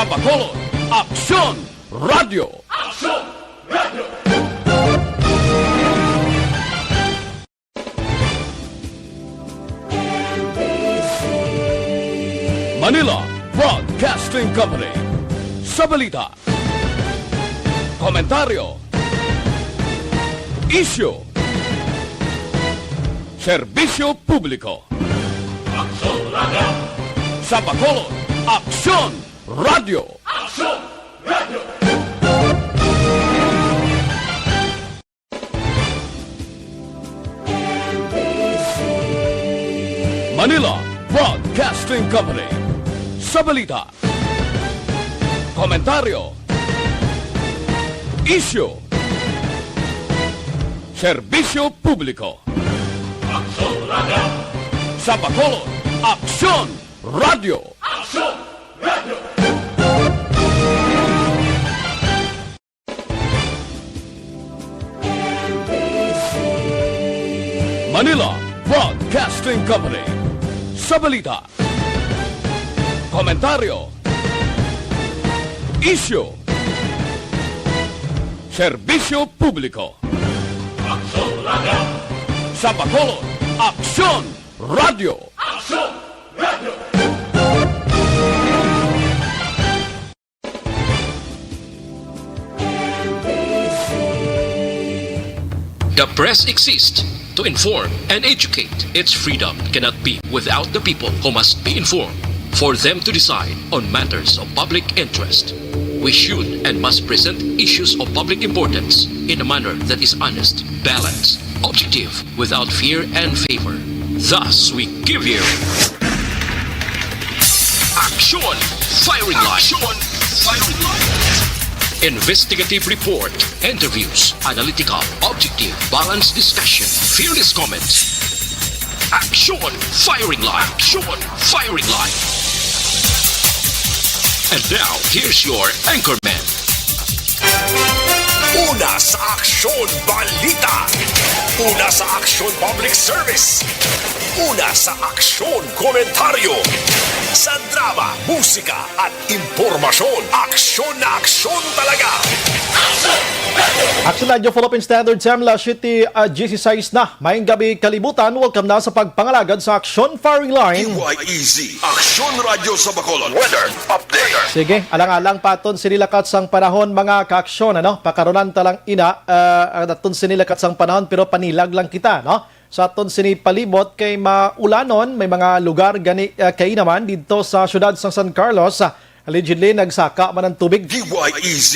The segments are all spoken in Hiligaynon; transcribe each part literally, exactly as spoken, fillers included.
Bacolod, Aksyon Radio. Aksyon Radio. Manila Broadcasting Company. Sa balita, komentaryo, isyu, serbisyo publiko. Aksyon Radio. Sa Bacolod, Aksyon Radio. Aksyon Radio. Manila Broadcasting Company. Sa balita, komentaryo, isyu, serbisyo publiko. Aksyon Radio. Sa Bacolod, Aksyon Radio. Aksyon Radio. Manila Broadcasting Company. Sa balita, komentaryo, isyu, serbisyo publiko. Aksyon Radio. Sa Bacolod, Aksyon Radio. Aksyon Radio. The press exists to inform and educate. Its freedom cannot be without the people, who must be informed for them to decide on matters of public interest. We should and must present issues of public importance in a manner that is honest, balanced, objective, without fear and favor. Thus, we give you Aksyon Firing Line. Aksyon Firing Line. Investigative report, interviews, analytical, objective, balanced discussion, fearless comments. Aksyon Firing Line. Aksyon Firing Line. And now, here's your anchorman. Una sa Aksyon Balita. Una sa Aksyon Public Service. Una sa Aksyon Komentaryo. Sa drama, musika, at impormasyon, aksyon na aksyon talaga. Aksyon Radio Philippine Standard Time, alas siyete, ah, dieciséis na. Maayong gabi, kalibutan. Welcome na sa pagpangalagad sa Aksyon Firing Line. D Y E Z, Aksyon Radio sa Bacolod. Weather update. Sige, alang-alang pa aton sini lakat sang panahon, mga kaaksyon, ano? Pakarunan ta lang ina, ah, aton sini lakat sang panahon, pero panilag lang kita, no? Sa aton sini palibot kay maulanon, may mga lugar gani, ah, kay naman didto sa siyudad sang San Carlos, ah, allegedly nagsaka man ang tubig. D Y E Z.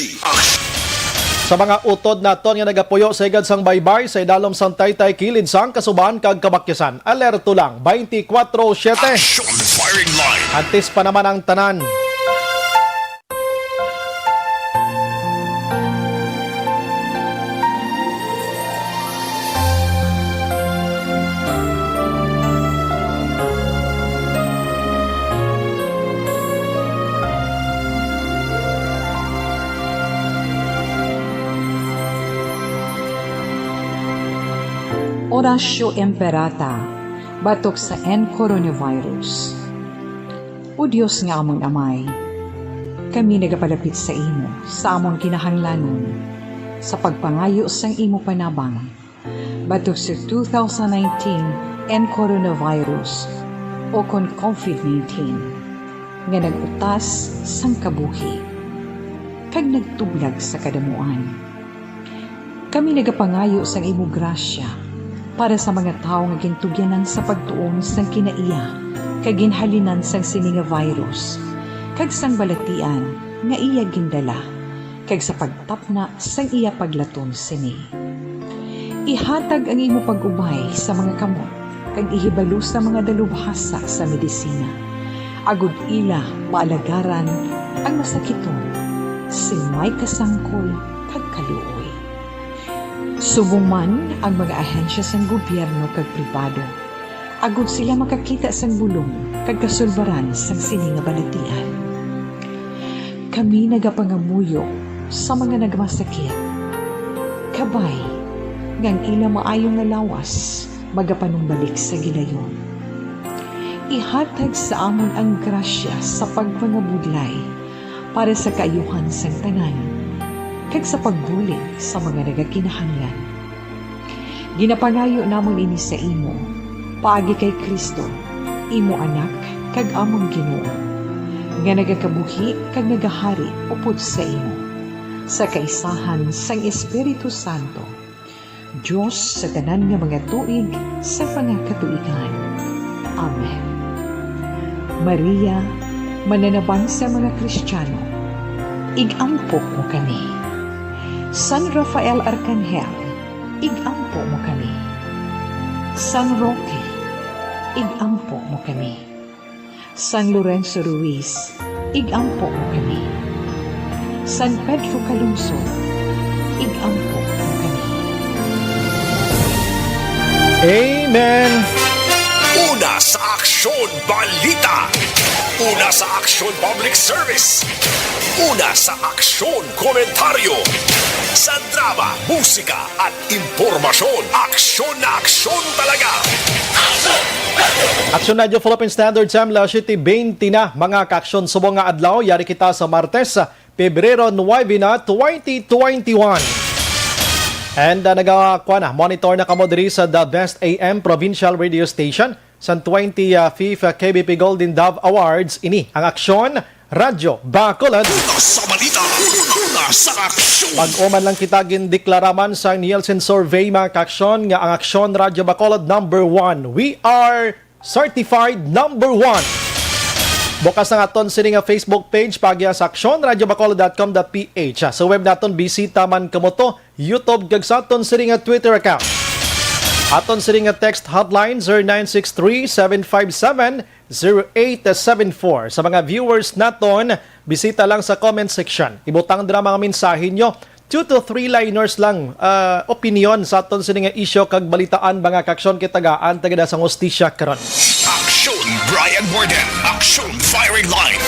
Sa mga utod naton nga nagapuyo sa higad sang baybay, sa idalom sang taytay, kilid sang kasubahan kag kabakyasan, alerto lang, twenty-four seven. Action Firing Line. Antes pa naman ang tanan. Horatio Imperata, batok sa N coronavirus. O Dios nga amon Amay, kami nagapalapit sa imo sa amon kinahanglanon, sa pagpangayo sang imo panabang, batok sa two thousand nineteen N coronavirus, o kon COVID nineteen, nga nag-utas sang kabuhi kag nagtublag sa kadamuan. Kami nagapangayo sang imo grasya para sa mga tawo nga gintugyanan sa pagtuon sang kinaiya kag ginhalinan sang sini nga virus, kag sang balatian nga iya gindala, kag sa pagtapna sang iya paglaton sini. Ihatag ang imo pag-ubay sa mga kamot, kag ihibalo sa mga dalubhasa sa medisina, agod ila maalagaran ang masakiton sing may kasangkol kag kaluoy. Subong man ang mga ahensya sang gobyerno kag pribado, agod sila makakita sang bulong kag kasulbaran sang sini nga balatian. Kami nagapangamuyo sa mga nagmasakit, kabay nga ang ila maayo nga lawas magapanumbalik sa gilayon. Ihatag sa amon ang grasya sa pagpangabudlay para sa kaayuhan sang tanan, kag sa pagbulig sa mga nagakinahanglan. Ginapangayo namon ini sa imo, paagi kay Cristo, imo Anak kag amon Ginoo, nga nagakabuhi kag nagahari upod sa imo, sa kaisahan sang Espiritu Santo, Dios sa tanan nga mga tuig sa mga katuigan. Amen. Maria, mananabang sa mga Kristiyano, ig-ampo mo kami. San Rafael Arcangel, ig-ampo mo kami. San Roque, ig-ampo mo kami. San Lorenzo Ruiz, ig-ampo mo kami. San Pedro Calungsod, ig-ampo mo kami. Amen. Una sa Aksyon Balita. Una sa Aksyon Public Service. Una sa Aksyon Komentaryo. Sa drama, musika, at impormasyon. Aksyon na aksyon talaga. Aksyon Radyo Philippine Standard Time, alas siyete bente na, mga kaaksyon. Subong nga adlaw, yari kita sa Martes, Pebrero nuebe na, twenty twenty-one. And uh, nagakuha na, monitor na kamo diri sa The Best A M Provincial Radio Station sa twenty-fifth K B P Golden Dove Awards. Ini ang Aksyon Radyo Bacolod. Una sa balita, una sa aksyon. Bag-o man lang kita, gindeklara man sa Nielsen Survey, mga kaaksyon, nga ang Aksyon Radyo Bacolod number one. We are certified number one. Bukas ang aton sini nga Facebook page, paagi sa aksyon radyo bacolod dot com dot P H. Sa web naton, bisita man kamo to, YouTube, kag sa aton sini nga Twitter account. Aton sini nga text hotline, zero nine six three, seven five seven, zero eight seven four. Sa mga viewers naton, bisita lang sa comment section. Ibutang dira mga mensahe nyo. Two to three liners lang, ah, opinyon sa aton sini nga isyu kag balitaan, mga kaaksyon, kay tagaan ta gid sang hustisya karon. Aksyon Brian Warden, Aksyon Firing Line.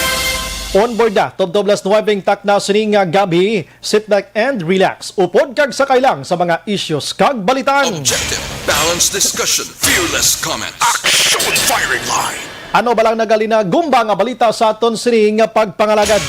On board na, tubtob alas nuebe ang takna sini nga gab-i. Sit back and relax. Upod kag sakay lang sa mga issues kag balitaan. Objective, balanced discussion, fearless comment. Aksyon Firing Line. Ano ba lang nagalina gumba nga balita sa aton sini nga pagpangalagad?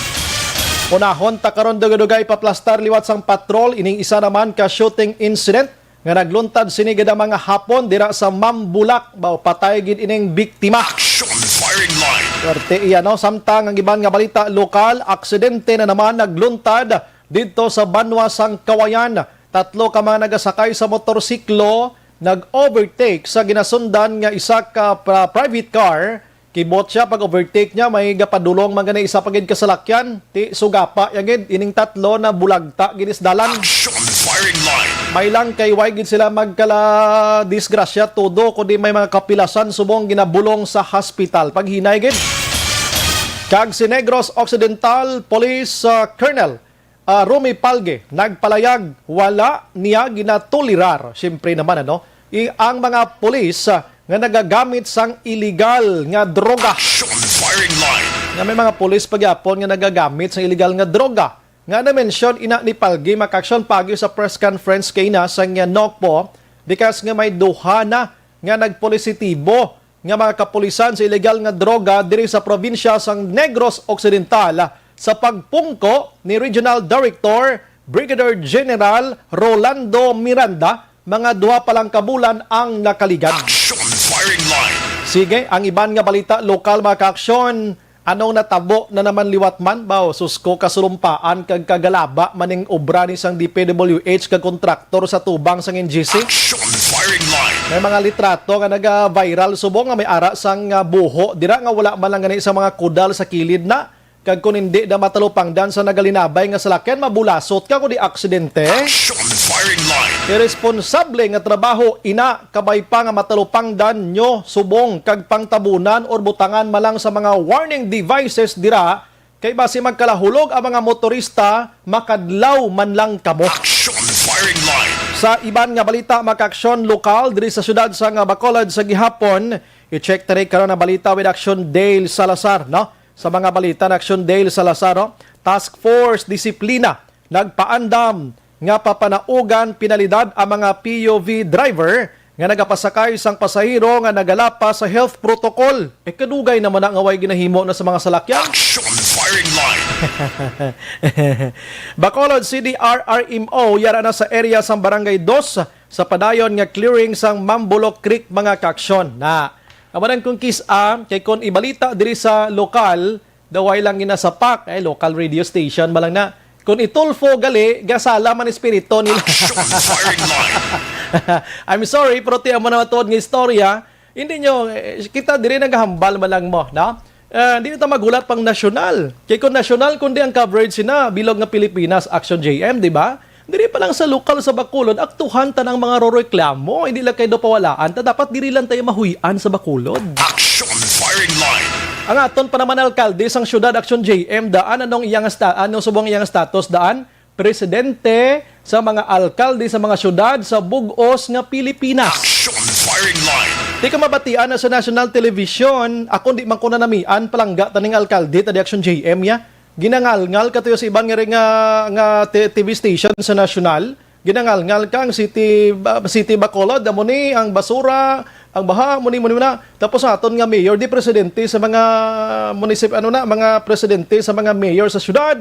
Unahon ta karon, dugay-dugay paplastar liwat sang patrol ining isa naman ka shooting incident nga nagluntad sini gid ang mga hapon dira sa Mambulak. Baw, patay gid ining biktima. Action Firing Line. Swerte iya, no? Samtang ang iban nga balita lokal, aksidente na naman nagluntad didto sa banwa sang Kawayan. Tatlo ka mga nagasakay sa motorsiklo nag-overtake sa ginasundan nga isa ka pra-, private car. Kibot siya, pag-overtake niya, may gapadulong man gani isa pa gid ka salakyan. Ti sugapa ya gid, ining tatlo nabulagta gid sa dalan. Action Firing Line. May lang kay way gid sila magkala disgrasya todo, kundi may mga kapilasan subong ginabulong sa hospital. Paghinay gid. Kag si Negros Occidental Police, ah, Colonel ah, Romy Palge nagpalayag, wala niya ginatolerar, siyempre naman, ano, i-, ang mga pulis, ah, nga nagagamit sang iligal nga droga. Action Firing Line. Nga may mga pulis pa gyapon nga nagagamit sang iligal nga droga. Nga na-mention ina ni Palge, mga kaaksyon, paagi sa press conference kay na sa nga NOCPO, because nga may duha na nga nagpositibo nga mga kapulisan sa iligal nga droga diri sa probinsya sang Negros Occidental sa pagpungko ni Regional Director Brigadier General Rolando Miranda, mga duha pa lang ka bulan ang nakaligad. Action Firing Line. Sige, ang iban nga balita lokal, mga kaaksyon. Anong natabo na naman liwat man? Baw, susko, kasulumpaan kag kagalaba man ning obra ni sang D P W H kag kontraktor sa tubang sang N G C. Action Firing Line. May mga litrato nga naga-viral subong nga may ara sang, ah, buho dira nga wala man lang gani sa mga kudal sa kilid na. Kag kon hindi na matalupangdan sa nagalinabay nga salakyan, mabulasot ka kundi aksidente. Action Firing Line. Iresponsable nga trabaho ina, kabay pa nga matalupangdan nyo subong kag pangtabunan or butangan man lang sa mga warning devices dira, kay basi magkalahulog ang mga motorista, makadlaw man lang kamo. Action Firing Line. Sa iban nga balita, mga kaaksyon, lokal diri sa siyudad sang Bacolod sa gihapon, i-check ta rin karon ang balita with Action Dale Salazar, no? Sa mga balita, Action Dale Salazar, no? Task Force Disiplina nagpaandam nga papanaugan penalidad ang mga P U V driver nga nagapasakay sang pasahero nga nagalapas sa health protocol. E, kadugay naman na nga way ginahimo na sa mga salakyan. Action Fire Bacolod C D R R M O yara na sa area sang Barangay Dos sa padayon nga clearing sang Mambulok Creek, mga kaaksyon. Na, amo nang kung kis-a, kay kung ibalita diri sa lokal, daway lang ginasapak, eh, local radio station ba lang na. Kung itulfo gali, gasala man espiritu nila. Action Firing Line. I'm sorry, pero ti amo na matuod nga istorya. Hindi nyo, eh, kita diri nagahambal man lang mo, no? Eh, di ta maghulat pang nasyonal. Kay kung nasyonal, kundi ang coverage sina bilog nga Pilipinas, Action J M, di ba? Diri pa lang sa lokal sa Bacolod, aktuhan ta ng mga roreklamo. Hindi lang kayo pawalaan ta. Dapat diri lang tayo mahuyan sa Bacolod. Action Firing Line. Ang aton pa naman alkalde sang syudad, Action J M, daan anong iyang sta-, anong subong iyang status daan? Presidente sa mga alkalde sa mga syudad sa bug-os nga Pilipinas. Action Firing Line. Di ka mabatian na sa national television, ako di man ko nanamian, palangga taning alkalde, ta di Action J M ya. Ginangalngal ka tuyo sa iban nga rin nga, nga te-, T V station sa nasyonal. Ginangalngal ka ang City, ba-, City Bacolod, amo ni ang basura, ang baha, amo ni, amo ni na. Tapos ang aton nga mayor, di presidente sa mga munisip-, ano na, mga presidente sa mga mayor sa syudad.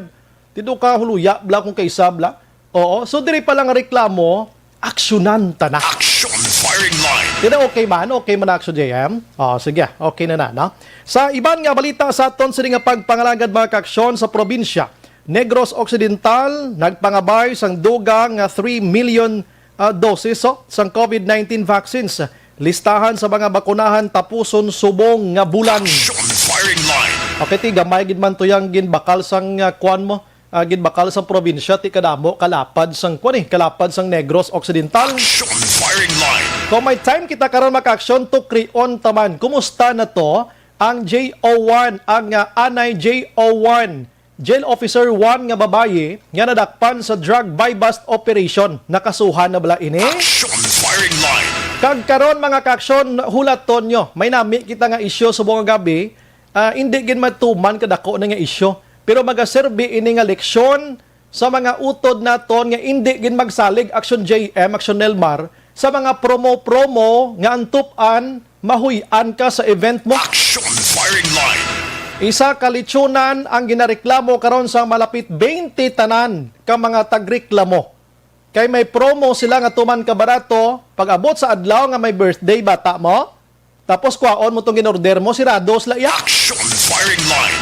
Dito ka huluya, bla, kung kaisa, bla. Oo, so diri pa lang reklamo, aksyonan ta na. Action Firing Line. Dito okay man, okay man, Action J M. Oh, sige, okay na na, no? Sa iban nga balita sa aton sini nga pagpangalagad, mga kaaksyon, sa probinsya Negros Occidental, nagpangabay sang dugang nga three million, ah, doses, oh, sang COVID nineteen vaccines. Listahan sa mga bakunahan tapuson subong nga bulan. Action Firing Line. Okay, ti gamay gid man to yang ginbakal sang, ah, kwan mo, ah, ginbakal sang probinsya, ti kadamo kalapad sang kwan, eh, kalapad sang Negros Occidental. Action Firing Line. Kung may time kita karon, mga kaaksyon, tukrion taman. Kumusta na to ang J O one, ang, ah, anay J O one, jail officer one nga babayi nga nadakpan sa drug buy-bust operation? Nakasuhan na bala ini? Action Firing Line. Kag karon, mga kaaksyon, hulaton nyo, may nami kita nga isyu subong nga gabi, ah, hindi gid matuman kadako na nga isyu, pero magaserbi ini nga leksyon sa mga utod naton nga indi gid magsalig, Action J M, Action Nelmar, sa mga promo-promo nga ang tup-an mahuy-an ka sa event mo. Action Firing Line. Isa ka lechonan ang ginareklamo karon sa malapit twenty tanan ka mga tagreklamo. Kay may promo sila nga tuman ka barato, pag-abot sa adlaw nga may birthday bata mo, tapos kwaon mo tong in-order mo, sirado sila iya. Action Firing Line.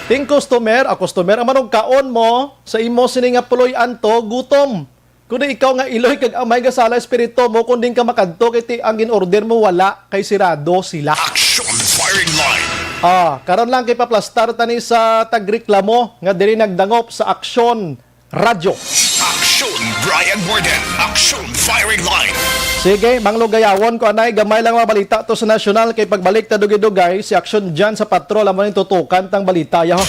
Ting customer, a customer, ang manugkaon mo sa imo sini nga puloy-an to, gutom. Kundi ikaw nga iloy kag amay nga sala espiritu mo, kung din ka makadto kay ti ang in-order mo wala, kay sirado sila. Action Firing Line. Ah, karon lang kay paplastar tani sa tagreklamo nga diri nagdangop sa aksyon. Radyo. Action Brian Warden. Action Firing Line. Sige, Mang Lugayawon ko anay, gamay lang mga balita to sa nasyonal, kay pagbalik ta dugay-dugay, si Action Jan sa patrol, amo ning tutukan tang balita, yaho.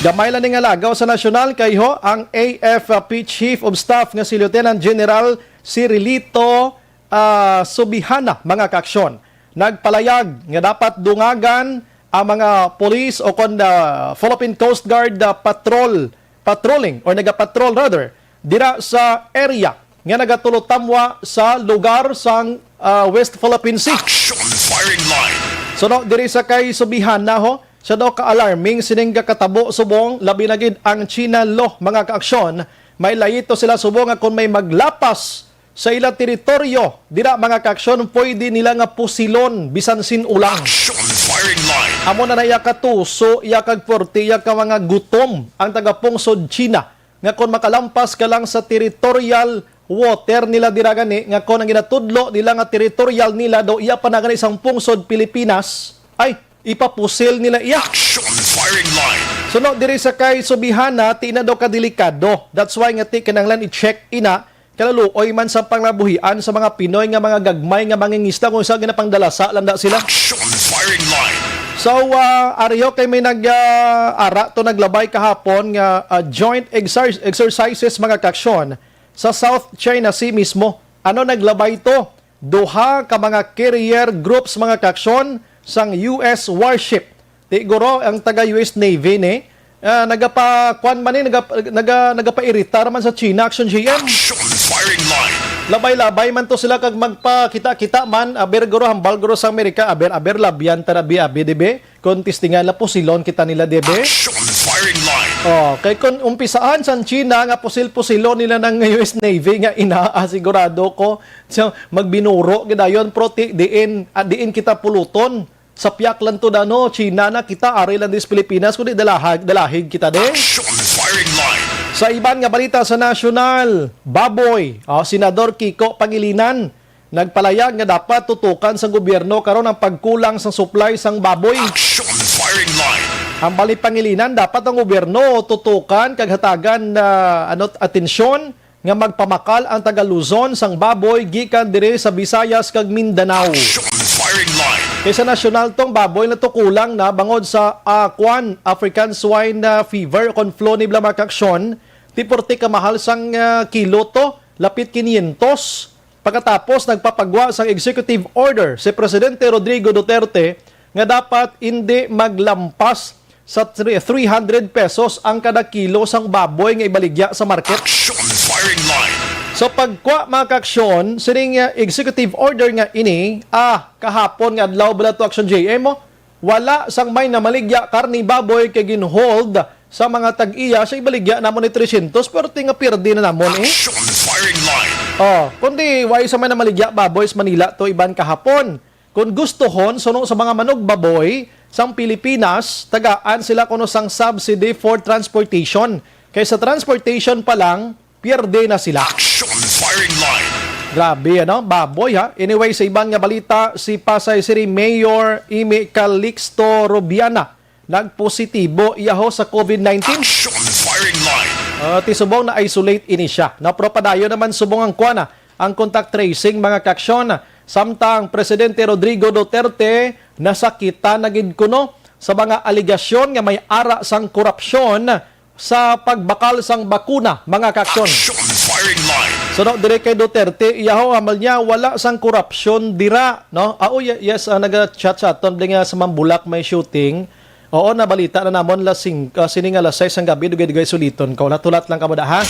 Gamay lang ni nga lagaw sa nasyonal, kay ho, ang A F P Chief of Staff nga si Lieutenant General Cirilito, ah, Subihana, mga kaaksyon, nagpalayag nga dapat dungagan ang mga police o kon, ah, Philippine Coast Guard, ah, patrol, patrolling or nagapatrol rather dira sa area nga nagatulotamwa sa lugar sang, ah, West Philippine Sea. Action Firing Line. Suno diri sa kay Subihana ho, siya daw ka-alarming sining gakatabo subong labi na gid ang China law, mga kaaksyon. May layito sila subong nga kung may maglapas sa ila teritoryo, dira, mga kaaksyon, pwede nila nga pusilon bisan sin-o lang. Action Firing Line. Amo na na iya katuso, iya kag forte, iya ka mga gutom ang tagapungsod China nga kon makalampas ka lang sa territorial water nila dira gani, nga kon ang ginatudlo nila nga territorial nila daw iya pa na gani sang pungsod Pilipinas, ay ipapusil nila iya. Action Firing Line. Suno diri sa kay Subihana, ti na daw kadelikado. That's why nga ti kinahanglan i-check ina, kalaluoy man sa panglabuhian sa mga Pinoy nga mga gagmay nga mangingisda kung sa ginapangdalasa lang da sila. Action Firing Line. So, ah, ariho kay may nag, ah, ara to naglabay kahapon nga, ah, joint exer-, exercises, mga kaaksyon, sa South China Sea mismo. Ano naglabay to? Duha ka mga carrier groups, mga kaaksyon, sang U S warship. Ti guro ang taga U S Navy ni, ah, nagapa-, kwan man ni, nagap-, naga-, nagapairitar man sa China, Action G M. Action Firing Line. Labay-labay man to sila kag magpakita-kita man, aber guro, hambal guro sa Amerika, aber, aber, labyan ta na, bi, abi, di bi? Kung testingan na, pusilon kita nila, di ba? Action firing line. Oh, kay kung umpisaan sang China nga pusil-pusilon nila ng U S Navy nga inaa, sigurado ko, so, magbinuro gid dayon, pero ti-, diin, ah, diin kita puluton. Sa piyak lang to, dano, China na kita, ari lang dis Pilipinas, kundi dalahag, dalahig kita, di? Action firing line. Sa iban nga balita sa nasyonal, baboy, oh, Senador Kiko Pangilinan, nagpalayag nga dapat tutukan sang gobyerno karon ang pagkulang sang supply sang baboy. Action firing line. Ang bali pangilinan, dapat ang gobyerno tutukan kag hatagan na, ano, atensyon nga magpamakal ang taga Luzon sang baboy gikan diri sa Visayas kag Mindanao. Action firing line. Kay sa nasyonal tong baboy na to kulang na bangod sa, ah, kwan, African swine, ah, fever o kon flu ni bala, mga kaaksyon, ti porte ka mahal sang, ah, kilo to, lapit kinyentos. Pagkatapos, nagpapagwa sang executive order si Presidente Rodrigo Duterte nga dapat indi maglampas sa three hundred pesos ang kada kilo sang baboy nga ibaligya sa market. Action firing line. So, pagkwa, mga kaaksyon, sining, uh, executive order nga ini, ah, kahapon nga adlaw bala to, Action J M, oh, wala sang may namaligya karni baboy kay ginhold sa mga tag-iya sa ibaligya namon ni three hundred, pero ti nga pirdi na namon, eh. Action firing line. Oh, kundi wala sang may namaligya baboy sa Manila to iban kahapon. Kung gustohon, suno sa mga manugbaboy sang Pilipinas, tagaan sila kuno sang subsidy for transportation. Kay sa transportation pa lang, pierde na sila. Action firing line. Grabe, ano? Baboy, ha? Anyway, sa iban nga balita, si Pasay City Mayor Imee Calixto Rubiana nagpositibo iya ho sa covid nineteen. Action firing line. Ah, ti subong na-isolate ini siya. Na, pero padayon naman subong ang kuana, ang contact tracing, mga kaaksyon. Samtang Presidente Rodrigo Duterte nasakitan na gid kuno sa mga alegasyon nga may ara sang korupsyon sa pagbakal sang bakuna, mga kaaksyon. Action firing line. Suno diri kay Duterte, iya ho, amal niya, wala sang korupsyon dira, no? Ah, oh, ye-, yes, ah, naga-chat sa aton, bali nga sa Mambulak may shooting. Oo, nabalita na namon, las sing-, ah, sini nga las sais ang gabi, dugay-dugay suliton ko. Hulat-hulat lang kamo da, ha?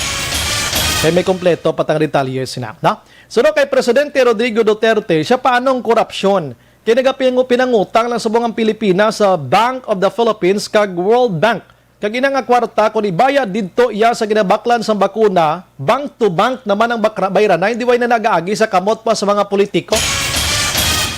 Kay may kompleto pa tang detalye sina, no? Suno kay Presidente Rodrigo Duterte, siya pa anong korupsyon? Kay nagapingu-, pinangutang lang subong ang Pilipinas sa Bank of the Philippines kag World Bank. Kag ina nga kwarta, kung ibayad didto iya sa ginabaklan sang bakuna, bank to bank naman ang bakra-, bayranan, di way na nagaagi sa kamot pa sa mga politiko.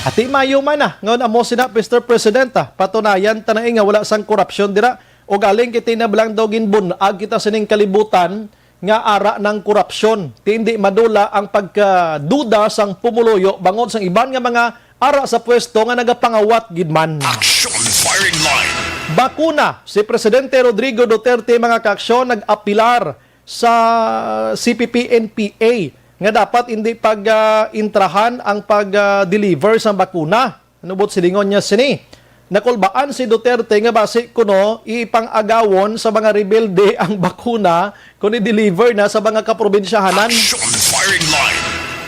Ati mayo man na, ngon amo sina, Mister President, ah, patunayan ta na, eh, nga wala sang korupsyon dira. O galing kita na lang daw ginbun-ag kita sining kalibutan nga ara ng korupsyon. Ti hindi madula ang pagkaduda sang pumuluyo bangod sang iban nga mga ara sa pwesto nga nagapangawat gid man. Action firing line. Bakuna, si Presidente Rodrigo Duterte, mga kaaksyon, nag-apilar sa C P P N P A nga dapat hindi pag, ah, intrahan ang pag, ah, deliver sa bakuna. Ano buot silingon niya sini? Nakulbaan si Duterte nga basi kuno ipang-agawon sa mga rebelde ang bakuna kung i-deliver na sa mga kaprobinsyahanan. Action firing line.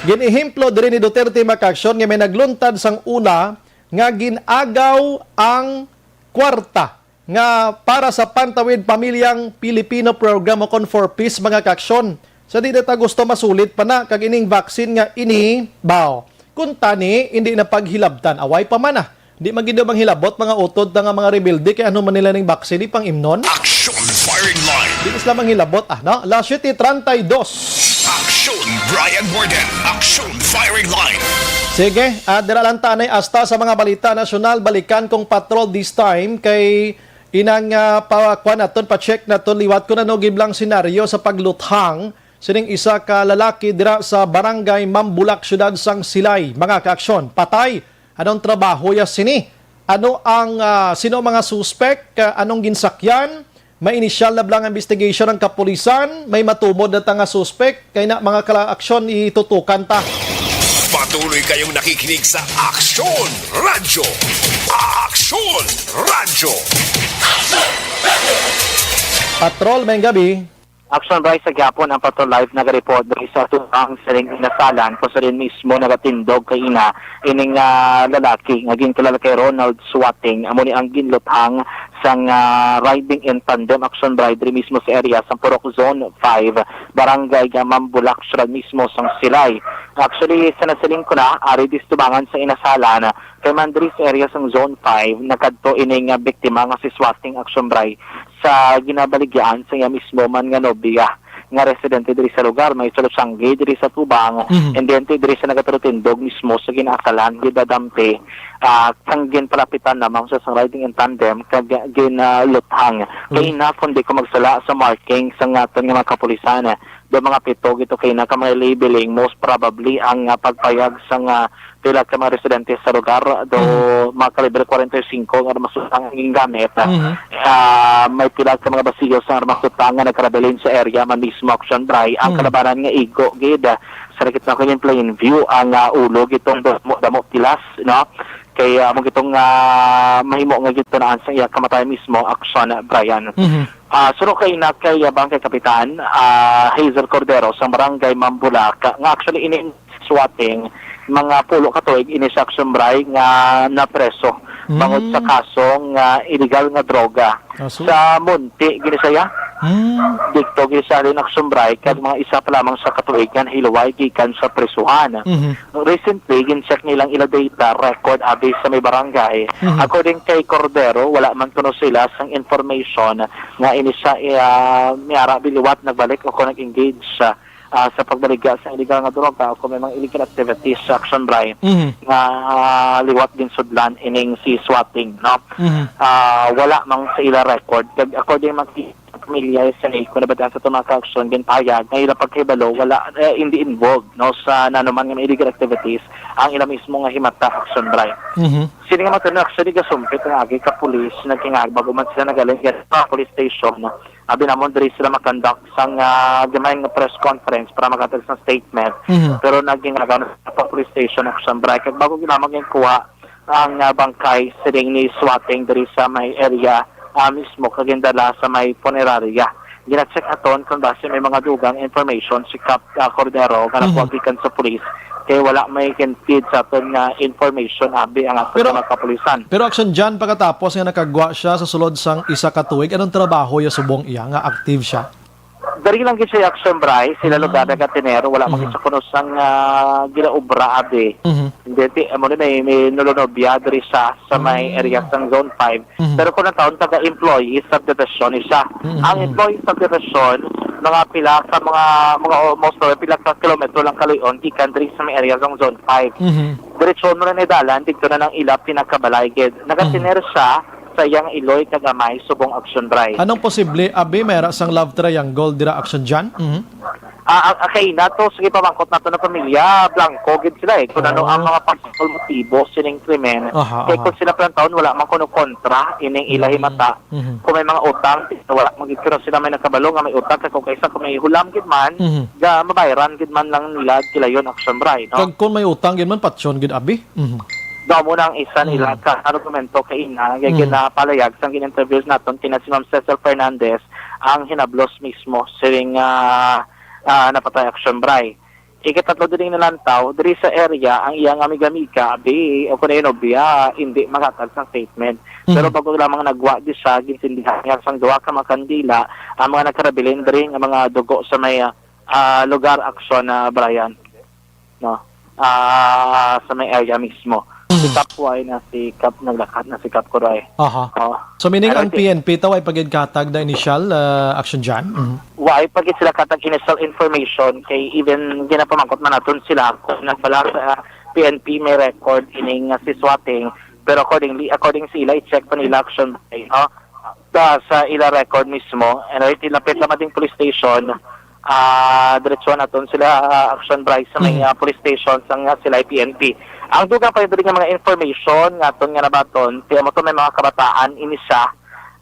Gin-ehemplo diri ni Duterte, mga kaaksyon, nga may nagluntad sang una nga gin-agaw ang kwarta nga para sa Pantawid Pamilyang Pilipino Program o kon four Ps, mga kaaksyon. Sa di na ta gusto masulit pa na, kag ining vaccine nga ini, baw, kung tani, hindi na paghilabtan, away pa man, ah. Di man gid manghilabot, mga utod ta nga mga rebelde, kay ano man nila ning vaccine, ipang-imnon? Action firing line. Di na sila manghilabot, ah, no? Las siete treinta y dos. Action, Brian Warden. Action firing line. Sige, ah, dira lang tanay asta sa mga balita nasyonal. Balikan kong patrol this time kay inang, ah, pa, kuan naton, pa-check naton liwat kung ano giblang senaryo sa pagluthang sining isa ka lalaki dira sa Barangay Mambulak, Siyudad sang Silay. Mga kaaksyon, patay. Anong trabaho ya sini? Ano ang, ah, sino mga suspek? Ah, anong ginsakyan? May inisyal na bala nga investigation ang kapulisan, may matumod na ta nga suspek, kay na mga kala-, aksyon itutukan ta. Patuloy kayong nakikinig sa Aksyon Radyo. Aksyon Radyo. Patrol, maayong gabi. Action Bryce, sa gihapon ang Patrol Live nagareport diri sa atubang sining inasalan, kung sa diin mismo nagatindog kaina ining, ah, lalaki nga ginkilala kay Ronald Suating. Amo ni ang ginluthang sang, ah, riding in tandem, Action Bryce, diri mismo sa area sang Purok Zone five, Barangay Mambulak, siyudad mismo sang Silay. Actually, sa nasiling ko na, ari dis tubangan sa inasalan, Kay man diri sa area sang Zone five, nakadto ini nga biktima nga si Swatting Action Bray sa ginabaligyaan sa iya mismo man nga nobya nga residente diri sa lugar, may Chalosangge diri sa Tubang, Mhm. and then diri sa nagaturutindog mismo sa ginaasalan, gidadampi, ah, kang ginpalapitan lamang sa sang riding in tandem, kag ginaluthang. Kay Mhm. ina, kung di ko magsala sa marking sa aton nga mga kapulisan, do mga pito gito kay na ka mga labeling, most probably ang, ah, pagpayag sa nga pila ka mga residente sa lugar, do Mhm. mga kalibre kwarenta y singko nga armas utang ang gingamit. Mhm. Ah, may pila ka mga basiyo sa armas utang nga nagkarabilin sa area man mismo, Action Bray, ang Mhm. kalabanan nga igo gid. Sa nakita ko yung plain view, ang, ah, ulo gitong damo, damo pilas, no? Kay, ah, amo gitong, ah, mahimo nga gitunaan sa iya kamatay mismo, Action Brian. Mhm. Ah, suno kay na kay, ah, Barangay Kapitan, ah, Hazel Cordero sa Barangay Mambulak, nga actually ini Swatting, mga pulo ka tuig ini sa Action Bray nga napreso bangod sa Mm. kasong, ah, illegal nga droga Kaso? sa Munti, Ginisaya. Mm. Dito, Ginisaya, Action Bray, kag mga isa pa lamang sa katuigan hilway gikan sa prisuhan. Mhm. Recently, gin-check nilang ila data record abi sa may barangay. Mhm. According kay Cordero, wala man kuno sila sang information nga ini siya, ah, may ara biliwat nagbalik o kung nag-engage sa, ah, sa pagbaligya sa illegal nga droga o kung may mga illegal activities sa Action Bray Mhm. nga, ah, liwat ginsudlan ining si Swatting, no? Mhm. Ah, wala man sa ila record. Kag according man sa pamilya sa Nico, nabatian sa tumakas sa aksyon, ginpahayag nga ila pagkahibalo, wala, eh, hindi involved, no, sa nanuman nga illegal activities ang ila mismo nga himata, Action Bray. Mhm. Sini nga mga actually gasumpit ang agi ka pulis, nagkingag bago man sila nagaling sa police station. Abi namon diri sila makandak sang, ah, gamay nga press conference para maghatag sa statement. Mhm. Pero nagkingag na sa police station, Action Bray. Kag bago ginamag yung kuha ang, ah, bangkay sining ni Swatting diri sa may area, ah, mismo kag gindala sa may punerarya. Gina-check aton kung basi may mga dugang information si Kap, ah, Cordero nga Mhm. nakuha gikan sa pulis, kay wala may gin-feed sa aton nga information abi ang aton Pero, nga mga kapulisan. Pero Action John, pagkatapos nga nakagwa siya sa sulod sang isa ka tuig, anong trabaho ya subong iya nga active siya? Dari lang gid siya Action Bray, sila Ah. lugar nagatinero, wala man Mhm. gid sa kuno sang, ah, ginaobra abi. Mhm. Hindi, ti-, amo na may, may nulunobya diri sa, sa may Ah. area sang Zone five. Mhm. Pero kung ang taon, taga-employee subdivision ni siya. Mhm, Ang mhm. employee subdivision, mga pila ka mga, mga almost, uh, pila ka kilometro lang kaluyon, gikan diri sa may area sang Zone five. Mhm. Diretsyon mo na ni dalan, dito na nang ila pinakabalay gid. Nagatiner Mhm. siya sa iyang iloy kag amay subong Action Bray. Anong posible, abi, may ara sang love triangle dira, Action John? Mhm. Ah, ah, ah, kay nato, sige, pamangkot nato ng pamilya, blanco gid sila eh. Kung ano Oh. ang mga possible motibo sining krimen. Aha, Kay aha. kung sila pa lang taon, wala man kuno kontra, ining ila Mm. himata. Mhm. Kung may mga utang, wala man gid kuno sila may nakabalo nga may utang. Kay kung kaisa, kung may hulam gid man, Mhm. ga, mabayaran gid man lang nila, gilayon, Action Bray, no? Kag kung may utang gid man, patyon gid, abi. Mhm. Daw mo na ang isa nila Mhm. ka argumento kay ina, nga Mhm. ginapalayag sang gin-interview naton kina si Ma'am Cecil Fernandez, ang hinablos mismo sining, ah, ah, napatay Action Bray. Ikatatlo diri nalantaw, diri sa area, ang iyang amiga-amiga, abi, o kung ano, biya, hindi maghatag sang statement. Mhm. Pero bago lamang nagwa di siya, ginsindihan niya sang duha ka mga kandila ang mga nagkarabilin diri nga mga dugo sa may, ah, lugar aksyon na, Brian. No? Ah, sa may area mismo. Si Mhm. Kap Kuway na si Kap naglakat na si Kap Kuray. Aha. Oh. So, meaning Ano ang ti- P N P to ay pagkatag na initial, ah, Action John? Mhm. Why? Pag sila katag initial information, kay even ginapamangkot man naton sila kung nagbala sa P N P may record ining, ah, si Swatting. Pero accordingly, according sa ila, i-check pa nila Action Bray, no? Sa, sa ila record mismo, and right, lapit lamang ding police station, ah, diretso naton sila, ah, Action Bray sa may, Mhm. ah, police station sa nga sila P N P. Ang dugang pa yun nga mga information nga aton nga nabaton, kaya mo to may mga kabataan, ini siya,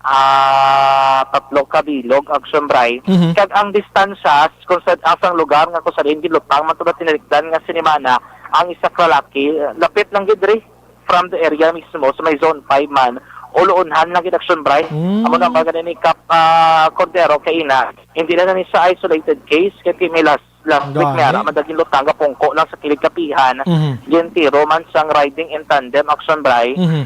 ah, tatlo ka bilog, Action Bray. Mhm. Kag ang distansya kung sa asang lugar nga kung sa diin gilutang man to na tinalikdan nga sinimana, ang isa ka lalaki, lapit lang gid diri from the area mismo, sa may zone five man, uluunhan lang gid Action Bray. Mm. Amo na ba gani ni Kap, ah, Cordero kay ina, hindi na, na ni sa isolated case, kay may last, last week may ara Gani. man daging lutang, gapungko lang sa kilig kapihan, Mhm. gintiro man sang riding in tandem, Action Bray. Mhm.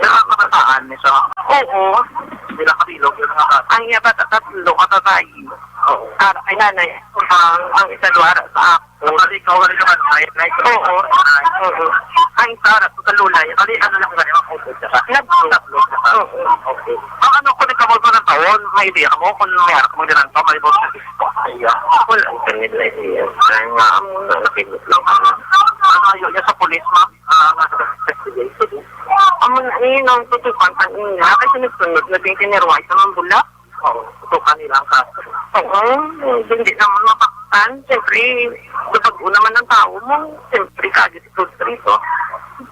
Nakakabataan niya siya. Oo. Sila kabilog yung mga bata. Ang iya bata, tatlo ka babayi. Oo. Ara, ay nanay. Ang, ang isa duha ara sa ako. Kapag ikaw, wala naman, ay, ay, Oo. Oo. Ang isa ara sa kalulay. Kali, ano lang, wala naman, kung sa Nag- Tatlo sa Oo. Okay. Ang ano ko, nagkamot mo ng Kung may idea mo, kung may harap mo, dinan pa, may boss na dispo sa iya. Wala, ang kanila idea. Kaya nga, ang mga nakindot lang. Ang ayaw niya sa pulis, ma'am. Ah, nasa investigation. Amo na, eh, nang tutukan pa niya. Kasi nagsunod na din kay Nerway sa Mambula. Oo, tutukan nila ang kaso. Oo, hindi naman mapaktan. Siyempre, kapag una man ang tao mo, siyempre, kagit ito, ito.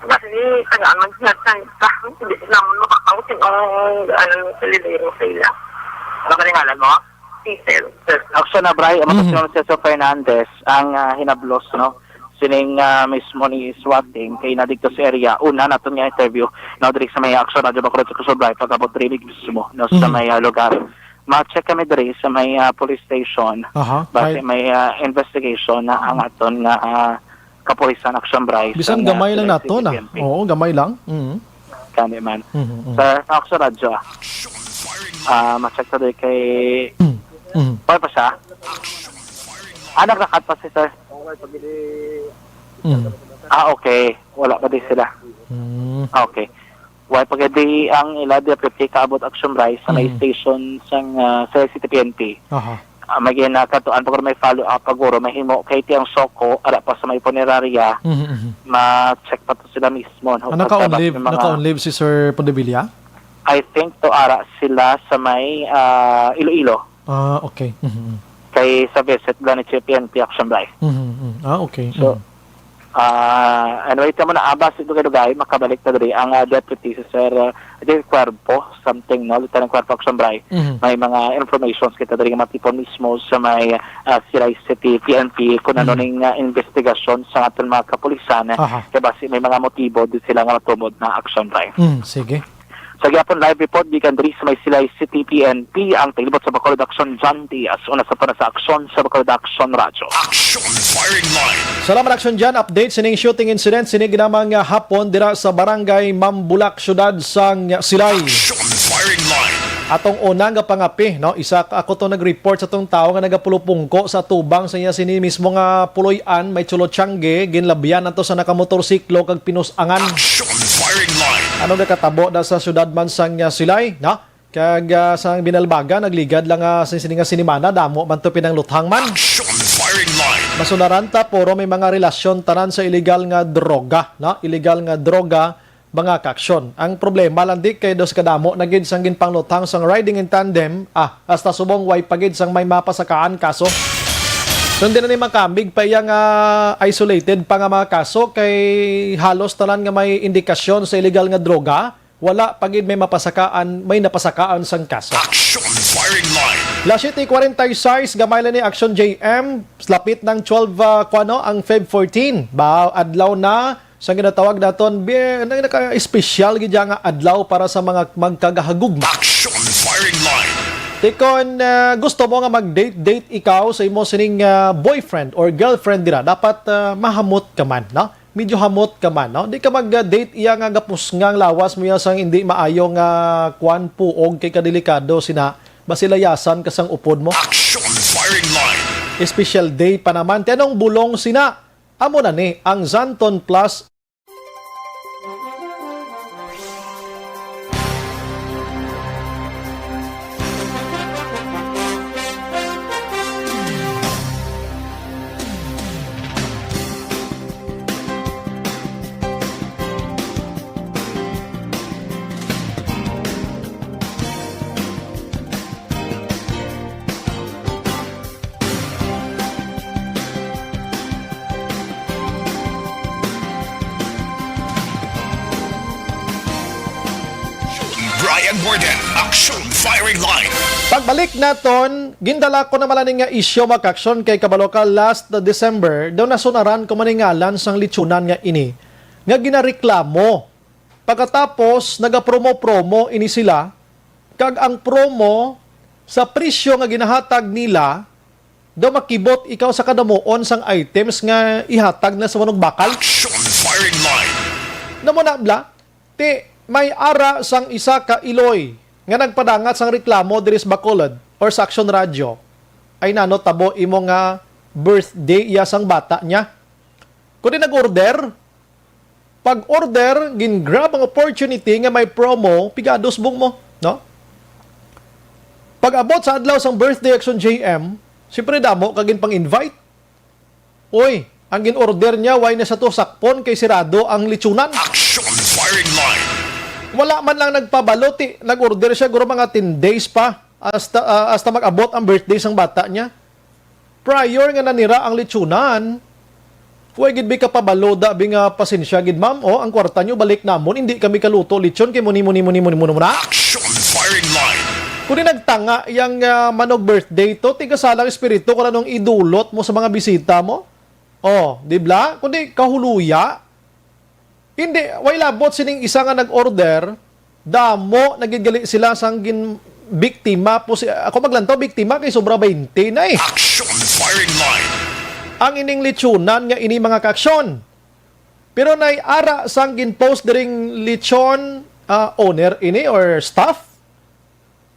Kasi, tagaan man sila sa isa. Hindi naman mapaktan kung ano, ano, sa lilero sa ila. Ano ka ngalan mo? Cecil. Action na, Bray. Ang Mhm. Mataas Celso Fernandez, ang, ah, hinablos, no? Sining, ah, mismo ni swatting kay nadikto sa area. Una, naton nga interview, no, diri sa may Action Radio Bacolod sa Quezon, Bray, pag-abot diri mismo, no, sa Mhm. may, ah, lugar. Ma-check kami diri sa may, ah, police station. Aha, Base right. may, ah, investigation na ang aton nga, ah, kapulisan, Action, Bray, Bisan sa gamay lang naton, ah. C P M P. Oo, gamay lang. Mhm. Kani man. Mhm, mhm. Sa, sa Action Radio, ah. Ah, ma-check sa doy kay Mhm. Mhm. Wala pa siya? Ah, naglakat pa si sir. Mhm. Ah, okay. Wala pa di sila. Mhm. Ah, okay. Wala pa gadi ang ila deputy kaabot, Action, Bray, sa may Mhm. station sang, ah, sa C T P N P. Aha. Ah, may ginakatuan pa guro, may follow up pa guro, mahimo kay ti ang SOCO ara pa sa may punerarya, Mhm, mhm. ma-check pa to sila mismo, no? Ah, naka-on Pagkabas leave, may mga naka-on leave si Sir Podevilla? I think to ara sila sa may, ah, Iloilo. Ah, okay. Mhm, mhm. Kay sa visit lang ni C P N P Action, Bray. Mhm, mhm. Ah, okay. So, Mhm. Ah, anyway, tamo na, ah, base dugay-dugay, makabalik na diri ang, ah, deputy si Sir, ah, Del Cuervo, something, no? Lieutenant Cuervo, Action, Bray. Mhm. May mga informations kita diri nga matipon mismo sa may, ah, Silay City P N P kung ano Mhm. ning, ah, investigasyon sa aton mga kapulisan, eh, Aha. kay basi may mga motibo din sila nga matumod na, Action, Bray. Mhm, sige. Sa gyapon, live report gikan diri sa may Silay City P N P, ang taglibot sa Bacolod Action, John Diaz. Una sa puna sa Action sa Bacolod Action Radyo. Action Firing Line. Salamat, Action John. Update sining shooting incident sini ginamang, ah, hapon dira sa Barangay Mambulak, siyudad sang Silay. Action Firing Line. Atong una nga pangapi, no? Isa ka, ako to nag-report sa tong tawo nga nagapulupungko sa tubang sa iya sini mismo nga puloy-an, may chulotsyangge, ginlabyan nato sa nakamotorsiklo kag pinusangan. Action Firing Line. Ano nga katabo na sa siyudad man sang, ah, Silay, no? Kag, ah, sa binalbagan, nagligad lang, ah, sa sini nga sinimana, damo man to pinangluthang man. Action Firing Line. Masunaran ta, puro may mga relasyon tanan sa iligal nga droga, no? Iligal nga droga, mga kaaksyon. Ang problema lang di kay dos kadamo na gid sang ginpangluthang sang riding in tandem, ah, hasta subong way pa gid sang may mapasakaan kaso. Kung di na ni makambig pa iya nga isolated pa nga mga kaso, kay halos tanan nga may indikasyon sa iligal nga droga, wala pa gid may mapasakaan, may napasakaan sang kaso. Action Firing Line. Las siete cuarenta y seis, gamay lang ni Action J M, lapit ng twelve, ah, kuwano, ang Feb fourteen. Ba, adlaw na, sa ginatawag naton, bi-, na, naka-espesyal gid nga adlaw para sa mga magkagahagugma. Action Firing Line. Ti kon, ah, gusto mo nga mag-date-date ikaw sa imo sining, ah, boyfriend or girlfriend dira, dapat, ah, mahamot ka man, no? Medyo hamot ka man, no? Di ka mag-date iya nga gapusnga ang lawas mo iya sang hindi maayo nga kwan, puog, kay kadelikado sina, basi layasan ka sang upod mo. Action Firing Line. Special day pa naman. Ti anong bulong sina? Amo na ni ang Xanthone Plus. Brian Borden, Action Firing Line. Pagbalik naton, gindala ko na man lang ni nga isyu, mga kaaksyon, kay kabalo ka, last December, daw nasunaran ko man ni ngalan sang lechonan nga ini, nga ginareklamo. Pagkatapos, nagapromo-promo ini sila, kag ang promo sa presyo nga ginahatag nila, daw makibot ikaw sa kadamuon sang items nga ihatag na sa Manug Bakal. Action Firing Line. Namo na bala, ti may ara sang isa ka iloy nga nagpadangat sang reklamo diri sa Bacolod or sa Action Radio. Ay nano tabo imo nga birthday iya sang bata niya. Kundi nag-order, pag-order, gin-grab ang opportunity nga may promo, pigados bung mo, no? Pag-abot sa adlaw sang birthday, Action J M, siyempre damo ka ginpang-invite. Uy, ang gin-order niya, way na sa to sakpon kay sirado ang lechonan. Action firing line. Wala man lang nagpabalo, ti, nag-order siya, guro mga ten days pa, hasta, ah, hasta mag-abot ang birthday sang bata niya. Prior nga nanira ang lechonan, way gid bi kapabalo da bi nga, "Pasensya gid, ma'am, oh, ang kwarta niyo balik namon, hindi kami kaluto lechon kay muni, muni, muni, muni, muni, muna." Action firing line. Kundi nagtanga yang, ah, manog birthday to, tigasalang espiritu ko nung idulot mo sa mga bisita mo. Oh, di bla? Kundi kahuluya. Hindi, way labot sining isa nga nag-order, damo na gid gali sila sang gin biktima po si, ako maglantaw, biktima kay sobra twenty na eh. Action firing line. Ang ining lechonan nga ini, mga kaaksyon. Pero nay ara sang gin-post diring lechon, ah, owner ini or staff,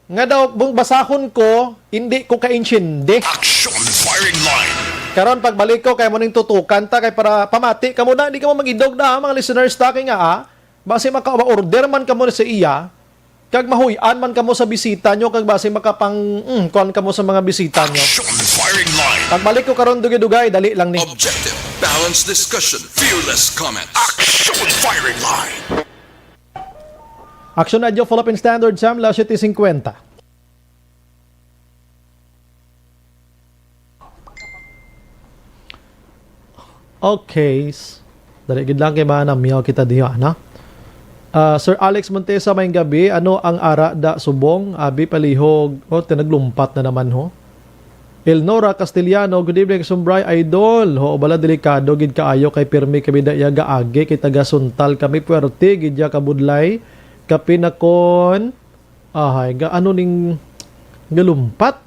nga daw, kung basahon ko, hindi ko kaintindi. Action firing line. Karon, pagbalik ko, kay mo ning tutukan ta, kay para pamati ka muna, hindi ka mo mag-idog na, ha, mga listeners ta, kay nga, ah, basi maka-order man ka mo sa iya, kag mahuy-an man ka mo sa bisita nyo, kag basi makapang, mm, kuan ka mo sa mga bisita nyo. Action firing line. Pagbalik ko karon, dugay-dugay, dali lang ni. Objective, balanced discussion, fearless comment. Action firing line. Action Radio, Philippine Standard Time, alas siyete cincuenta. Okay. S-, dali gid lang kay manamyaw kita diha, ano? Ah, Sir Alex Montesa, may gabi. Ano ang ara da subong? Abi palihog. Oh, tinaglumpat na naman, ho. Elnora Castellano, good evening, Sumbray Idol. Ho, bala delikado gid kaayo kay pirmi kami da iya gaagi kay taga Suntal kami, puwerte gid iya kabudlay. Kapinakon. Ahay, ga-, ano ning galumpat?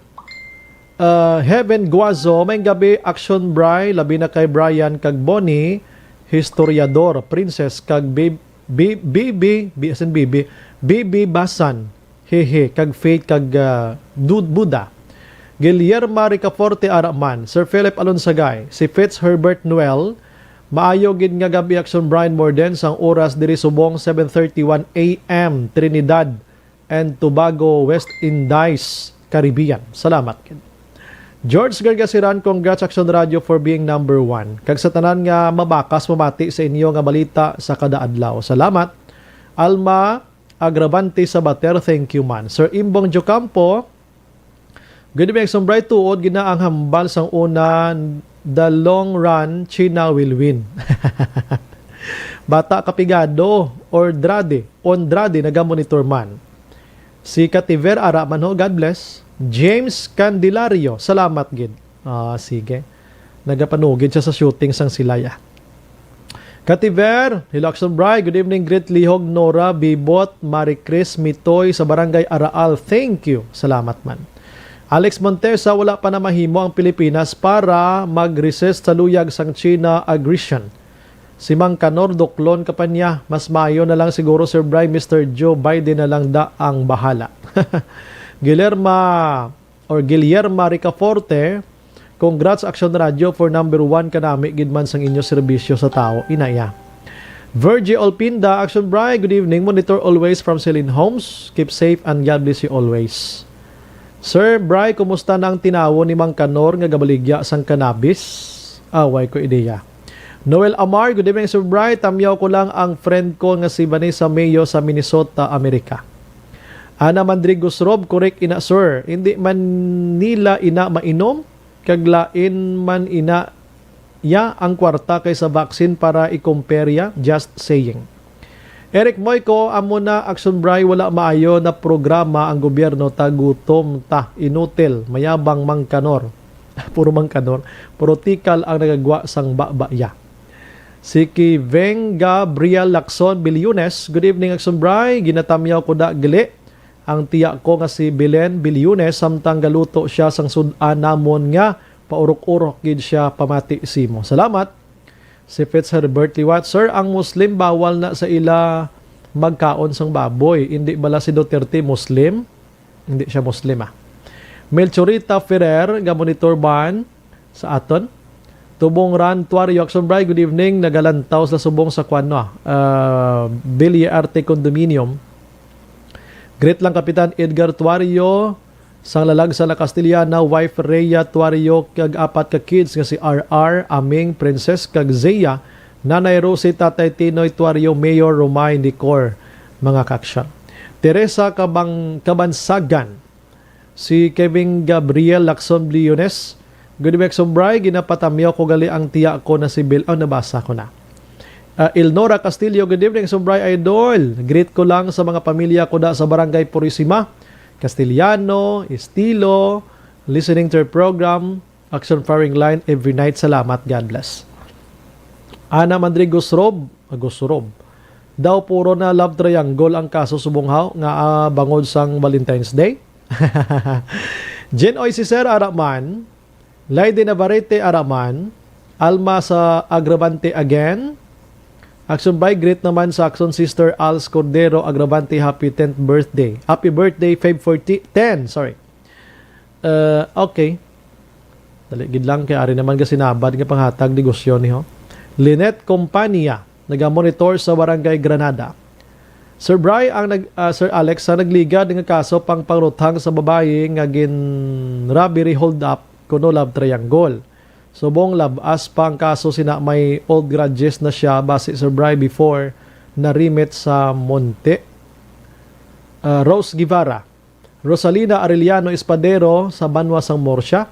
Ah, Heaven Guazo, may gabi, Action Bry, labi na kay Brian kag Bonnie, historiador, princess, kag Bib-, Bi-, Bibi, Bi-, as in Bibi, Bibi Basan, hehe, kag Faith, kag, ah, Dud-, Buda. Guillerma Ricaforte Araman, Sir Philip Alonsagay, si Fitz Herbert Noel, maayo gid nga gabi, Action Brian Morden, sang oras diri subong seven thirty-one A M, Trinidad and Tobago, West Indies, Caribbean. Salamat gid. George Gargasiran, congrats Action Radio for being number one. Kag sa tanan nga mabakas mamati sa inyo nga balita sa kada adlaw. Salamat. Alma Agravante Sabater, thank you man. Sir Imbong Jocampo, good evening, Sumbray, tuod gid na ang hambal sang una, the long run, China will win. Bata Kapigado, Ordrade, Ondrade, nagamonitor man. Si Kativer, ara man ho, God bless. James Candelario, salamat gid. Ah, sige. Nagapanugid siya sa shooting sang Silay, ah. Kativer, hello, Action Bry. Good evening, greet Lihog, Nora, Bibot, Marie Chris, Mitoy sa Barangay Araal. Thank you. Salamat man. Alex Montesa, wala pa na mahimo ang Pilipinas para mag-resist sa luyag sang China aggression. Si Mang Kanor, duklon ka pa niya. Mas maayo na lang siguro, Sir Bry, Mister Joe Biden na lang da ang bahala. Guillerma or Guillerma Ricaforte, congrats Action Radio for number one kanami gid man sang inyo serbisyo sa tawo. Ina iya. Virgie Olpinda, Action Bry, good evening. Monitor always from Celine Homes. Keep safe and God bless you always. Sir Bry, kumusta na ang tinawon ni Mang Kanor nga gabaligya sang cannabis? Ah, way ko ideya. Noel Amar, good evening, Sir Bry. Tamyaw ko lang ang friend ko nga si Vanessa Mayo sa Minnesota, Amerika. Ana Mandrigos Rob, correct ina, sir. Hindi man nila ina mainom, kag lain man ina ya ang kwarta kay sa vaccine para i-compare ya. Just saying. Eric Moico, amo na, Action Bry, wala maayo na programa ang gobyerno, tagutom ta, inutil, mayabang Mang Kanor. Puro Mang Kanor. Puro tikal ang nagagwa sang baba ya. Si Kiveng Gabriel Lacson Bilyones, good evening, Action Bry. Ginatamyaw ko da gali ang tiya ko nga si Belen Bilyones, samtang galuto siya sang sud-an namon nga paurok-urok gid siya pamati simo. Salamat. Si Fitz Herbert liwat, "Sir, ang Muslim bawal na sa ila magkaon sang baboy. Hindi bala si Duterte Muslim?" Hindi siya Muslim, ah. Melchorita Ferrer, ga-monitor man sa aton. Tubong Ran Tuario, Action Bry, good evening. Nagalantaw sa subong sa kuan, no, ah, Bellearte Condominium. Greet lang, Kapitan Edgar Tuario, Sang Lalag sa La Castellana, wife Rhea Tuario, kag apat ka kids nga si R R, Aming, Princess, kag Zia, Nanay Rosie, Tatay Tinoy Tuario, Mayor Romay Nicor, mga kaaksyon. Teresa Kabang-, Kabansagan, si Kevin Gabriel Lacson Bliones, "Good evening, Aksyon Bri. Ginapatamyaw ko gali ang tiya ko na si Bil-, oh, nabasa ko na. Ah, Elnora Castillo, "Good evening, Aksyon Bri Idol. Greet ko lang sa mga pamilya ko da sa Barangay Purisima, Castellano, Estilo, listening to your program, Action Firing Line every night. Salamat. God bless." Ana Mandri Gusrob, ah, Gusrob. Daw puro na love triangle ang kaso subong haw nga, ah, bangod sang Valentine's Day. Jen Oy, si Sir Araman, Lady Navarrete Araman, Alma sa Agravante again. Action by great naman sa Action Sister Als Cordero Agravante, happy tenth birthday. Happy birthday, Feb fourteen, ten, sorry. Uh, okay. Dali gid lang kay ari naman ka sinabad nga panghatag negosyo ni ho. Lynette Compania, nagamonitor sa Barangay Granada. Sir Bry ang nag, ah, Sir Alex, sa nagligad nga kaso pang pangruthang sa babayi nga gin robbery hold up kuno love triangle. Subong lab-as pa ang kaso sina may old grudges na siya basi Sir Bry before narimit sa Monte. Ah, Rose Guevara, Rosalina Arellano Espadero sa banwa sang Murcia.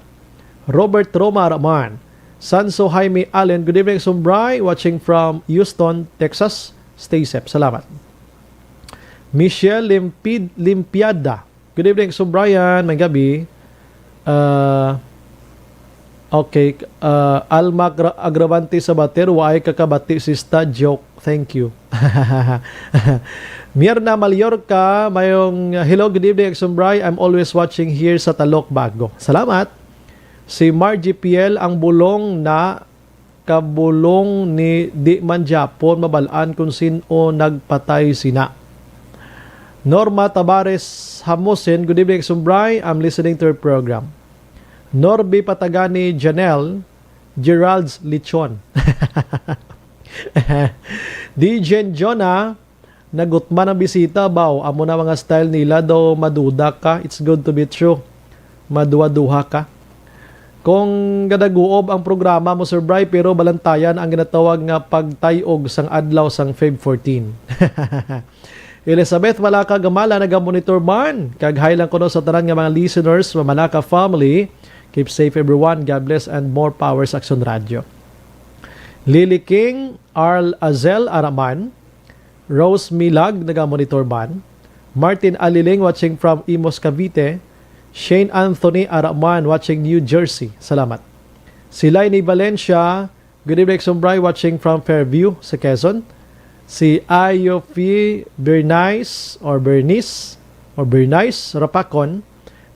Robert Roma Araman, Sanso Jaime Allen, good evening, Sumbray, watching from Houston, Texas. Stay safe. Salamat. Michelle Limpid-, Limpiada, good evening, Sumbrayan. May gabi. Ah, okay. Ah, Alma Gra-, Agravante Sabater, waay kakabati, sista. Joke. Thank you. Mirna Mallorca, mayong, "Hello, good evening, Aksyon Bry. I'm always watching here sa Talok Bago." Salamat. Si Margie Piel, ang bulong na kabulong ni di man gyapon mabal-an kung sin-o nagpatay sina. Norma Tabares Hamosin, good evening, Aksyon Bry. I'm listening to your program. Norby Patagani Janelle, Gerald's Lechon. D J Jonah, nagutman ang bisita, baw. Amo na mga style nila, daw maduda ka. It's good to be true. Maduha-duha ka. Kung gadaguob ang programa mo, Sir Bry, pero balantayan ang ginatawag nga pagtayog sang adlaw sang Feb fourteen. Elizabeth Malaka Gamala, naga-monitor man. Kag hi lang kuno sa tanan nga mga listeners, Malaka family. Keep safe everyone. God bless and more power sa Aksyon Radyo. Lily King, Arl Azel Araman, Rose Milag, naga-monitor man. Martin Aliling, watching from Imus, Cavite. Shane Anthony Araman, watching New Jersey. Salamat. Si Lainey Valencia, good evening, Sumbray, watching from Fairview, sa Quezon. Si Ayofi Bernice or Bernice or Bernice Rapacon,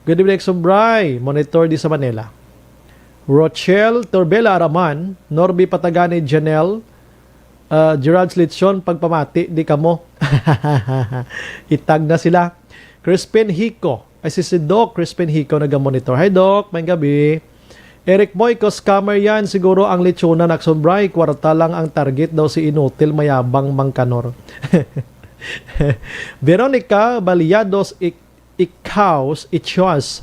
good evening, Sumbray, monitor di sa Manila. Rochelle Torbela Araman, Norby Patagani, Janelle, ah, Gerard Slichon, pagpamati, di kamo. Itag na sila. Crispin Hico, ay, si, si Doc Crispin Hico nagamonitor. Hi, Doc. May gabi. Eric Moy, ko scammer yan. Siguro ang lechonan, Aksyon Bry. Kwarta lang ang target daw si Inutil, mayabang mangkanor. Veronica Baliados, ik-, Ikaus, Ichwas.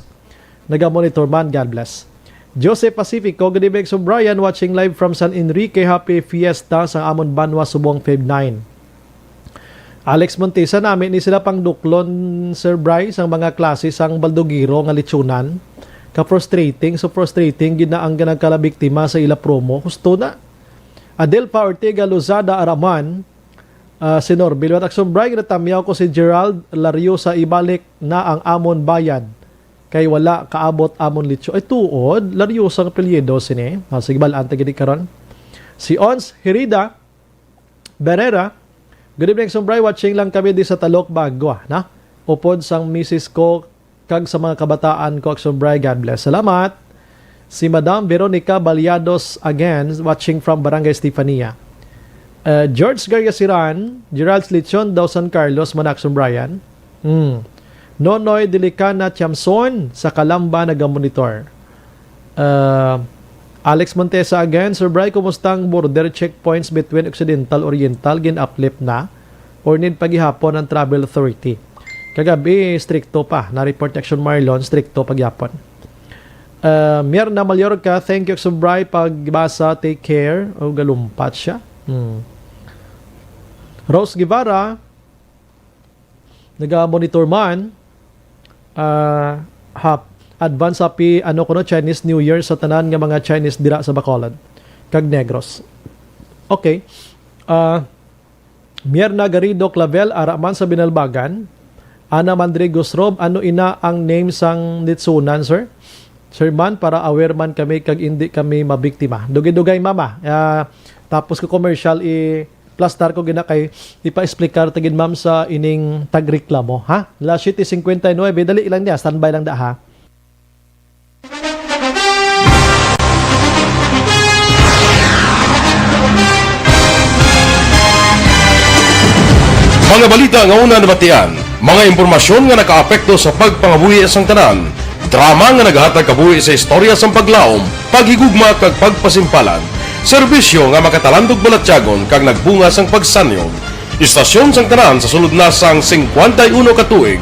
Nagamonitor man. God bless. Joseph Pacifico, good evening, Sir Brian. Watching live from San Enrique. Happy Fiesta sa amon banwa subong Feb nine. Alex Montesa, nami ni sila pangduklon, Sir Bry, sang mga klase sang baldugiro nga lechonan. Ka-frustrating, so frustrating gid na ang nagkalabiktima sa ila promo. Husto na. Adelfa Ortega Lozada Araman, ah, si Norbel, at Aksyon Bry, ginatamyaw ko si Gerald Lariosa, ibalik na ang amon bayad. Kay wala kaabot amon lecho. Ay, tuod, Lariosa ang apelyido sini. Ah, sige, bal-an ta gid karon. Si Ons Herida, Berera, good evening, Sumbray. Watching lang kami di sa Talok Bagwa, na? Upod sang misis ko kag sa mga kabataan ko, Sumbray. God bless. Salamat. Si Madam Veronica Baliados again, watching from Barangay Estefania. Uh, George Gargasiran, Gerald Slichon daw San Carlos, Manac, Sumbrayan. Hmm. Nonoy Delicana Tiamson sa Calamba nagamonitor. Uh, Alex Montesa again, Sir Bry, kumusta ang border checkpoints between Occidental, Oriental? Gin-uplift na? Or need pa gihapon ang Travel Authority? Kagabi, strikto pa. Na-report ni Action Marlon, strikto pa gyapon. Uh, Myrna Mallorca, thank you, Subray, pagbasa, take care. O, galumpat siya. Hmm. Rose Guevara, naga-monitor man. Ah, hap, advance happy, ano kuno, Chinese New Year sa tanan nga mga Chinese dira sa Bacolod kag Negros. Okay. Ah, Myrna Garrido Clavel, ara man sa Binalbagan. Ana Mandrigos Rob, ano ina ang name sang nitsunan, sir? Sir man, para aware man kami kag indi kami mabiktima. Dugay-dugay, mama. Ah, tapos ko commercial, i-plastar ko gina kay ipa-explicar ta gid, ma'am, sa ining tagreklamo, ha? Las siete cincuenta y nueve, dali lang niya, standby lang da, ha? Mga balita nga una nabatian, mga impormasyon nga nakaapekto sa pagpangabuhi sang tanan, drama nga nagahatag kabuhi sa istorya sang paglaom, paghigugma kag pagpasimpalan, serbisyo nga makatalandog balatyagon kag nagbunga sang pagsanyog. Istasyon sang tanan sa sulod na sang singkwenta y uno ka tuig.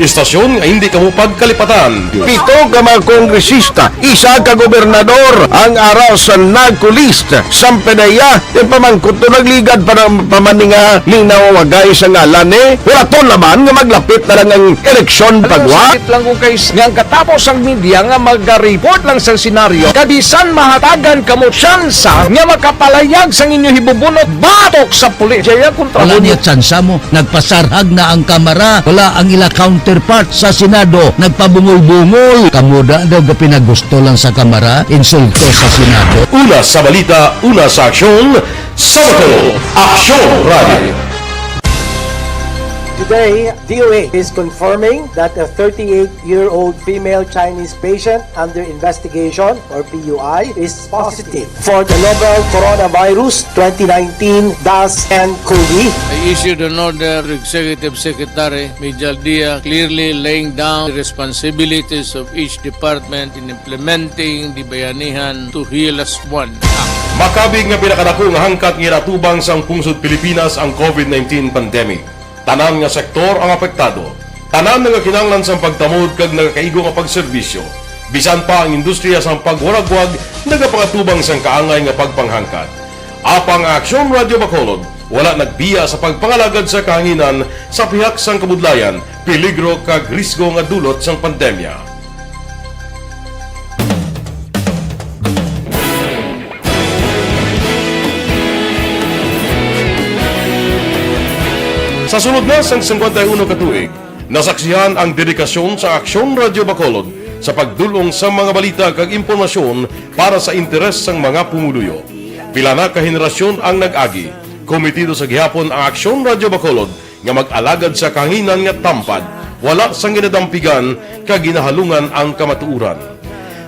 Istasyon nga hindi kamo pagkalipatan. Pito ka mga kongresista, isa ka gobernador ang ara sa NAGCO list. Sampedeya, yung pamangkot to nagligad pa ng pamaninga, linaw wagay sa ngalan, eh. Wala to naman nga maglapit na lang ang eleksyon. Ano, pagwa. Sakit lang kung kay nga ang katapos ang media nga maga-report lang sa senaryo, kabisan mahatagan kamo tsansa nga makapalayag sang inyo hibubunot batok sa pulis. Jaya kontra. Wala mo niya tsansa mo. Nagpasarhag na ang Kamara. Wala ang ila counterpart sa Senado. Nagpabungol-bungol. Kamo da daw gapinagusto lang sa Kamara. Insulto sa Senado. Una sa balita, una sa aksyon, sa Bacolod, Aksyon Radio. Today, D O A is confirming that a thirty-eight-year-old female Chinese patient under investigation, or P U I, is positive for the novel coronavirus twenty nineteen dash N COVID. I issued an order to Executive Secretary Mijal Dia, clearly laying down the responsibilities of each department in implementing the Bayanihan to Heal As One Act. Makabig nga pinakadako nga hangkat nga ginatubang sang pungsod Pilipinas ang COVID nineteen pandemic. Tanan nga sektor ang apektado. Tanan nga kinahanglan sang pagtamod kag nagakaigo nga pagserbisyo. Bisan pa ang industriya sang pagwaragwag nagapangatubang sang kaangay nga pagpanghangkat. Apang ang Aksyon Radio Bacolod wala nagbiya sa pagpangalagad sa kahanginan sa pihak sang kabudlayan, peligro kag risgo nga dulot sang pandemya. Sa sulod na sang singkwenta y uno ka tuig, nasaksihan ang dedikasyon sa Aksyon Radio Bacolod sa pagdul-ong sa mga balita kag impormasyon para sa interes sang mga pumuluyo. Pila na ka henerasyon ang nag-agi. Komitido sa gihapon ang Aksyon Radio Bacolod nga mag-alagad sa kahanginan nga tampad, wala sang ginadampigan kag ginahalungan ang kamatuoran.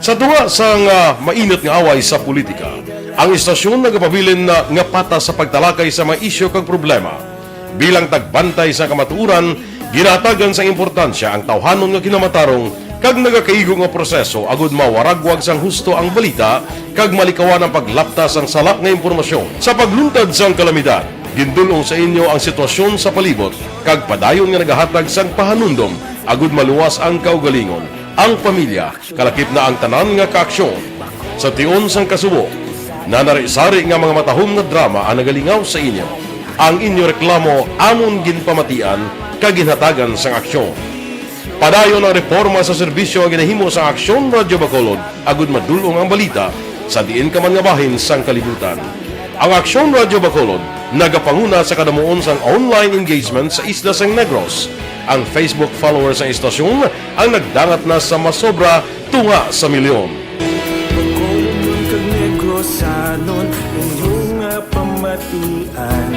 Sa tunga sang, ah, mainit nga away sa politika, ang istasyon nagapabilin na nga patas sa pagtalakay sa mga isyu kag problema. Bilang tagbantay sa kamatuoran, ginahatagan sang importansya ang tawhanon nga kinamatarong kag nagakaigo nga proseso agud mawaragwag sang husto ang balita kag malikawan ang paglapta sang sala nga impormasyon. Sa pagluntad sang kalamidad, gindul-ong sa inyo ang sitwasyon sa palibot kag padayon nga nagahatag sang pahanumdom agud maluwas ang kaugalingon, ang pamilya, kalakip na ang tanan nga kaaksyon. Sa tion sang kasubo, nanari-sari nga mga matahom nga drama ang nagalingaw sa inyo. Ang inyo reklamo amon ginpamatian kag ginhatagan sang aksyon. Padayon ang reporma sa serbisyo nga ginahimo sang Aksyon Radio Bacolod agud madul-ong ang balita sa diin ka man nga bahin sang kalibutan. Ang Aksyon Radio Bacolod nagapanguna sa kadamuon sang online engagement sa isla sang Negros. Ang Facebook followers sang istasyon ang nagdangat na sa masobra tunga sa milyon. Bacolodnon kag Negrosanon, inyo nga pamatian.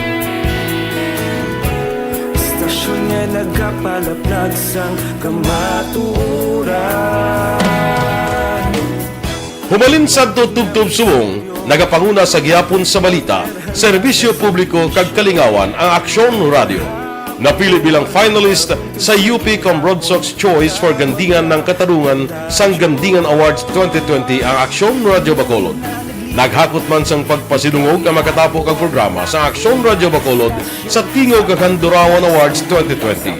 Istasyon nga nagapalaplag sang kamatuoran. Humalin sadto tubtob subong, nagapanguna sa gihapon sa balita, serbisyo publiko kag kalingawan ang Aksyon Radio. Napili bilang finalist sa U P Cambrodsoc's Choice for Gandingan ng Katarungan sang Gandingan Awards twenty twenty ang Aksyon Radio Bacolod. Naghakot man sang pagpasidungog ang makatapo kag programa sa Aksyon Radio Bacolod sa Tingog kag Handurawan Awards twenty twenty.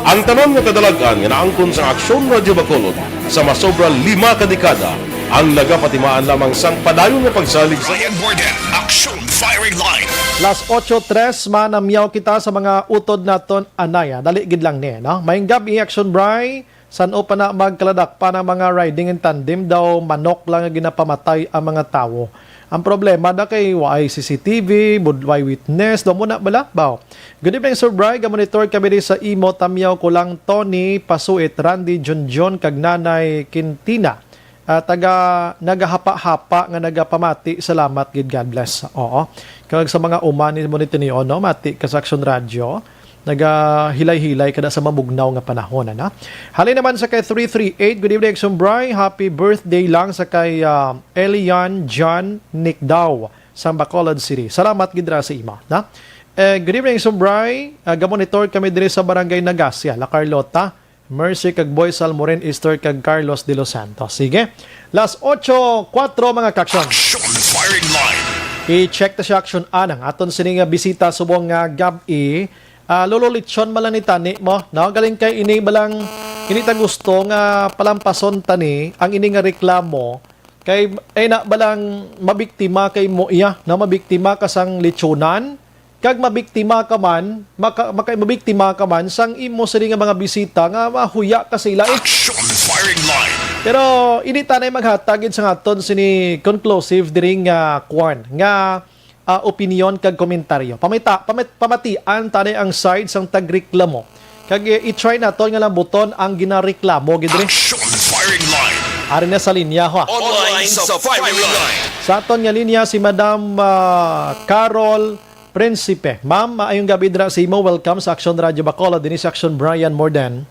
Ang tanan nga kadalag-an nga naangkon sang Aksyon Radyo Bacolod sa masobra lima ka dekada ang nagapatimaan lamang sang padayon nga pagsalig sa Ryan Borden, Aksyon Firing Line. Las ocho tres, manamyaw kita sa mga utod naton anaya. Dali gid lang ni, no? Maayong gab-i, Action Bry. San-o pa na magkaladakpan ang mga riding in tandem daw manok lang nga ginapamatay ang mga tawo. Ang problema na kay waay C C T V, budway witness, daw mo na bala, baw. Good evening, Sir Bry. Gamonitor kami rin sa imo. Tamyaw ko lang, Tony Pasuit, Randy Junjun, kag Nanay Quintina. Ah, taga nagahapa-hapa nga nagapamati. Salamat gid, God bless. Oo. Kag sa mga uma ni mo ni Tinio, no? Mati ka sa Aksyon Radyo. Nagahilay-hilay kada sa mabugnaw nga panahon, ana. Halin naman sa kay three three eight, "Good evening, Action Bry. Happy birthday lang sa kay, ah, Elian John Nick daw sa Bacolod City." Salamat gid ra sa imo, na? Eh, good evening, Action Bry. Ah, gamonitor kami diri sa Barangay Nagasia, La Carlota. Mercy kag Boy Salmorin, Easter kag Carlos de los Santos. Sige. Las ocho kuwatro, mga ka-action. Action Firing Line. I-check ta siya, action. Anang aton sini nga bisita subong nga gab-i. Ah, Lolo Lechon, malang ni tani mo, no? Galing kay ini, malang ini ta gusto nga palampason tani ang ini nga reklamo. Kay, ay na, balang mabiktima kay mo iya, no? Mabiktima ka sang lechonan, kag mabiktima ka man, maka, maka, mabiktima ka man sang imo sini nga mga bisita nga mahuya ka sila, eh. Action Firing Line. Pero hindi tanay maghatag gid sa aton sini conclusive diri nga kwan, nga, ah, opinyon kag komentaryo. Pamita, pamit, pamatian tanay ang side sang tagreklamo. Kag, eh, i-try naton nga lambuton ang ginareklamo gid diri. Action Firing Line. Ari na sa linya, ha. Online sa Firing Line. Sa aton nga linya si Madam, ah, Carol Principe. Ma'am, maayong gabi dira sa imo. Welcome sa Action Radio Bacolod. Dinhi sa Action, Brian Morden.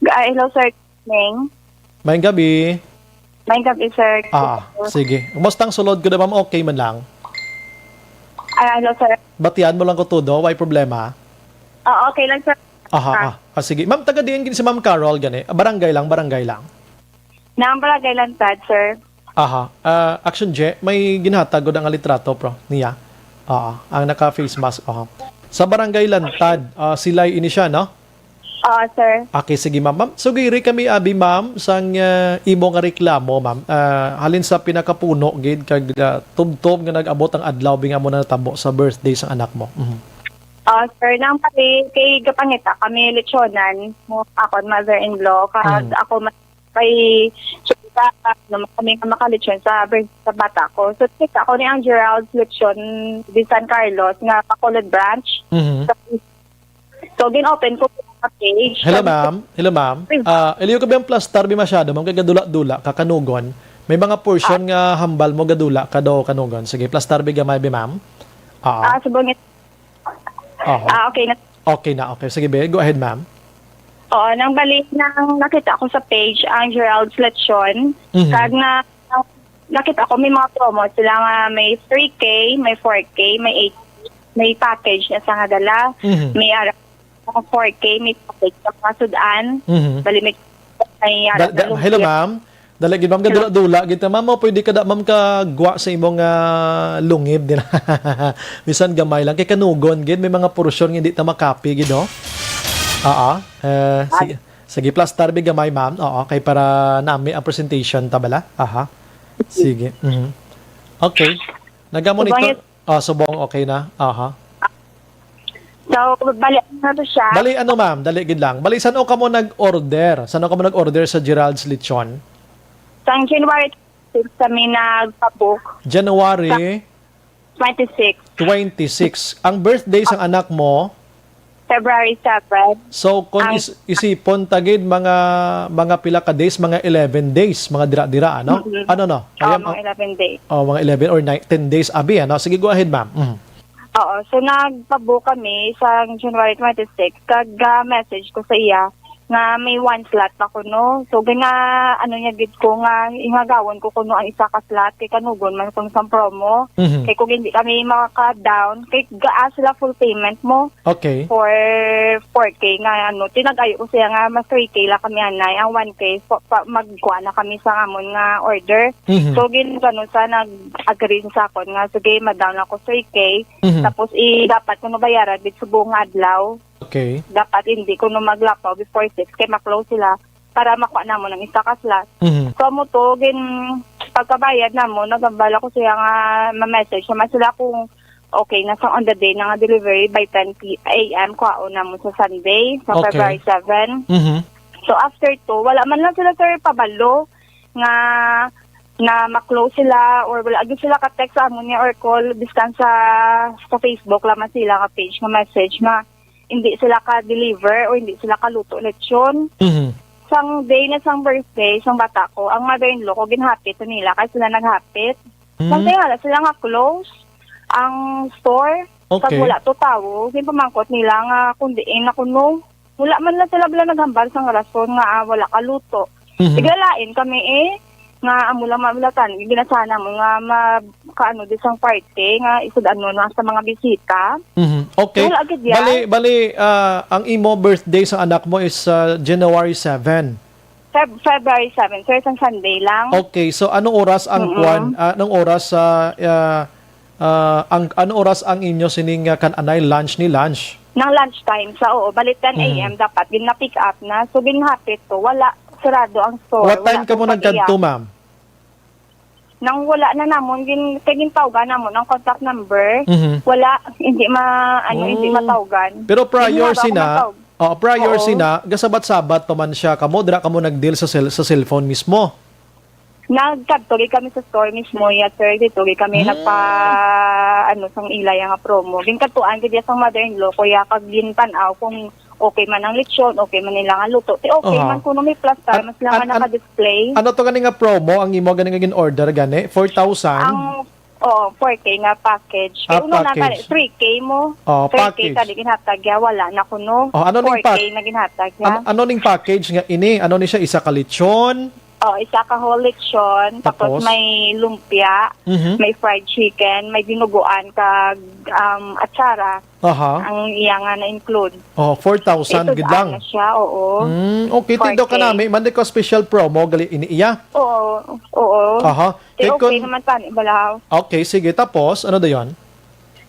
Ah, hello, sir. Ning. Maayong gabi. Maayong gabi, sir. Ah, sige. Kumusta ang sulod ko na, ma'am? Okay man lang? Ah, hello, sir. Batian mo lang ko todo, way problema. Ah, okay lang, sir. Aha, Ah. ah. Ah, sige. Ma'am, taga diin gid si Ma'am Carol gani? Ah, barangay lang, barangay lang. Nang barangay lang, sir. Aha. Ah, Action J, may ginhatag gud ang litrato, pro, niya. Oo, ang naka-face mask, aha. Sa Barangay Lantad, ah, silay ini siya, no? Oo, sir. Okay, sige, ma'am. Ma'am, sugiri kami, abi, ma'am, sang, ah, imo nga reklamo, ma'am. Ah, halin sa pinakapuno gid kag, ah, tubtob nga nag-abot ang adlaw, bi nga mo natabo sa birthday sang anak mo. Mhm. Ah, sir, nang pati kay gapangita kami lechonan mo akon mother-in-law, kag Mm. ako ma-, kay sa, ano, kami nga makalechon sa birth-, sa bata ko. So, check ako ni ang Gerald's Lechon de San Carlos nga Bacolod branch. Mhm. So, so, gin-open ko sa page. Hello, Sabi ko, ma'am. Hello, ma'am. Ay. Ah, iliyo ka ba ang plastar bi masyado, ma'am? Kay gadula-dula ka, kanugon. May mga portion Ah. nga hambal mo gadula ka daw, kanugon. Sige, plastar bi gamay bi, ma'am. Ah. Ah, subong it-, Aha. Ah, okay na. Okay na, okay. Sige, be. Go ahead, ma'am. Oo, nang bali, nang nakita ko sa page ang Gerald's Lechon, Mhm. kag na, nakita ko may mga promo sila nga may three K, may four K, may eight K, may package na sa nga dala, Mhm. may ara-, mga four K, may package sa mga sudan, Mhm. bali may, may ara-, Da-, da-, hello, lungkit. Ma'am. Dali gid, ma'am, Hello. gadula-dula gid ta, ma'am, o pwede ka da, ma'am, kagwa sa imong, ah, lungib din. Bisan gamay lang, kay kanugon gid, may mga porsyon nga hindi ta makapi gid, oh. Oo. Eh, Ah. sige, sige, plastar bi gamay, ma'am. Oo, kay para nami ang presentation ta bala. Aha. Sige. Mhm. Okay. Nagamonitor. Subong it- Ah, subong, okay na. Aha. So, bali, ano na to siya? Bali, ano, ma'am? Dali gid lang. Bali, san-o kamo nag-order? San-o kamo nag-order sa Gerald's Lechon? Sang January six kami nagpa-book. January? Sa twenty-six. Twenty-six. Ang birthday sang Ah. anak mo? February seven. So, kung Ang is-, isipon ta gid, mga, mga pila ka days, mga eleven days, mga dira-dira, ano? Mm-mm. Ano, no? Oo, Ayan, mga oh. eleven days. Oh, mga eleven or nine, ten days, abi, ano? Sige, go ahead, ma'am. Mhm. Oo, so nagpa-book kami sa January twenty-six, kag, ah, message ko sa iya nga may one slot pa kuno. So, gina-, ano niya gid ko nga, ingagawon ko kuno ang isa ka slot, kay kanugon man kuno sa promo. Mhm. Kay kung hindi kami makaka-down, kay gaa sila full payment mo. Okay. For four K nga, ano, tinag-ayo ko siya nga mas three K lang kami, anay. Ang one K, pa, pa, magkuha na kami sa amon nga order. Mhm. So, gin-, ano, sa nag-agree sa akon nga, sige, ma-down ako three K. Mhm. Tapos, i-, dapat ko mabayaran bit subong nga adlaw. Okay. Dapat hindi ko no maglapaw before six kay ma-close sila para makuha namon ang isa ka slot. Mhm. So, amo to, gin-, pagkabayad namon, nagambal ako siya nga ma-message naman sila kung okay na sa on the day na nga delivery by ten p.m. kuhaon namon sa Sunday, sa Okay. February seven. Mhm. So, after to, wala man lang sila, sir, pabalo nga na ma-close sila or wala gyud sila ka-text sa amon niya or call, biskan sa, sa Facebook lang man sila nga page nga message nga hindi sila ka-deliver o hindi sila kaluto lechon. Mhm. Sang day na sang birthday sang bata ko, ang mother-in-law ko ginhapit sa nila kay sila naghapit. Mm. Sang day wala sila nga close ang store. Okay. Kag wala to tawo, ginpamangkot nila nga kung diin na kuno. Wala man lang sila bala naghambal sang rason nga, ah, wala kaluto. Mhm. Tigalain kami eh, nga amo lang mamilatan, ginasahan mo nga ma-, kaano di sang party nga isud-ano na sa mga bisita. Mhm. Okay. Wala gid yan. Bali, bali, ah, ang imo birthday sa anak mo is, ah, January seven. Feb-, February seven, sir, sang Sunday lang. Okay, so anong oras ang Mm-mm. kwan, ah, anong oras sa, ah, ah, ang, anong oras ang inyo sining, ah, kan-anay lunch ni lunch? Nang lunch time sa, oo, bali ten a m Mhm. dapat, gin na-pick up na. So, ginhapit to, wala, sarado ang store, What time wala ka mo tong nagkadto, pag-iya. ma'am? Nang wala na namon, gin-, kay gintawgan namon ang contact number. Mhm. Wala, hindi ma-, ano, hindi Oh. matawgan. Pero prior Ginhawa ko sina, man tawag. oh, prior Oo. sina, gasabat-sabat pa man siya kamo, dira kamo nag-deal sa cell-, sa cellphone mismo? Nagkadto gid kami sa store mismo, yes, sir. Dito gid kami Hmm. nagpa-, ano, sang ilay nga promo. Ginkadtuan gid iya sang mother-in-law, kuya, kag gintan-aw kung okay man ang lechon, okay man nila nga luto. Ti okay Aha. man kuno may plus time, An-, mas lang nga an-, an-, naka-display. Ano to gani nga promo ang imo gani nga gin-order gani? Four thousand? Ang, oo, four K nga package. Ah, Kay una na package. tani, three K mo. Oh, Three K package. tani ginhatag ya, wala na kuno. Oh, ano ning Four K pack-, na ginhatag ya. an-, ano ning package nga ini? Ano ni siya? Isa ka lechon? Oh, isa ka whole lechon, tapos Tapos? may lumpia, Mhm. may fried chicken, may dinuguan kag, um, atsara. Aha. Ang iya nga na-include. Oh, four thousand Ito gid lang. na siya, oo. Mm, okay, Four K. Tindo ka nami, man di ko special promo gali ini iya. Oo, oo. Aha. Ti Kay okay kun- naman tani, balahaw. Okay, sige. Tapos, ano dayon?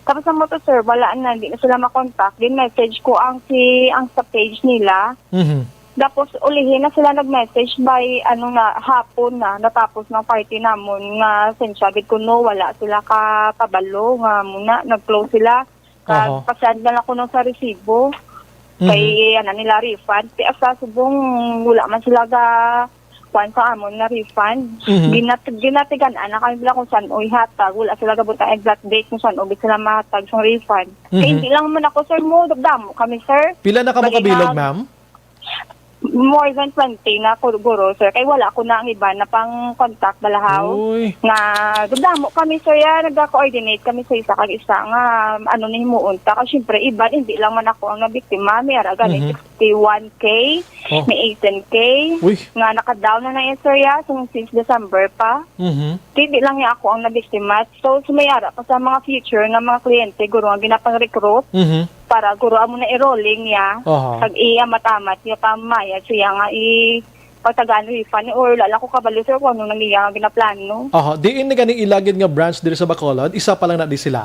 Tapos ang moto, sir, wala na, di na sila makontak. Din message ko ang si, ang sa page nila. Mhm. Tapos ulihin na sila nag-message by, ano na, hapon na, natapos ng party namon nga sensya gid kuno, wala sila ka pabalo nga muna, nag-close sila. Kag Aha. pa-send na lang kuno sa resibo. Mhm. Kay, ano nila, refund. Ti asa subong, wala man sila ga, kuan sa amon nga refund. Mhm. Ginat-, ginatigan-an na kami nila kung saan o ihatag. Wala sila gabutang exact date kung saan o sila mahatag sa refund. Kay Mhm. hindi lang man ako, sir, mo, damo kami, sir. Pila na kamo Bali kabilog, na, ma'am? More than twenty na, siguro, sir. Kay wala ko na ang iba na pang contact, balahaw. Uy. Nga, damo kami, sir, ya. Nagka-coordinate kami sa isa kag isa nga, ano, ni himuon ta. Kay, syempre, iban, hindi lang man ako ang nabiktima. May ara gani Mhm. sixty-one K, Oh. may eighteen K, Uy. nga naka-down na na yan, sir, ya, since, since December pa. Mhm. Hindi lang niya ako ang nabiktima. So, sumayara pa sa mga future nga mga kliyente, guro, nga ginapang-recruit Mhm. para guro amo na i-rolling niya. Aha. Kag iya matamat niya pa mayad siya nga i-, pagtagaan refund or wala lang ko kabalo, sir, kung ano nang iya nga ginaplano. Aha. Diin ni gani ilagid nga branch diri sa Bacolod? Isa pa lang na di sila?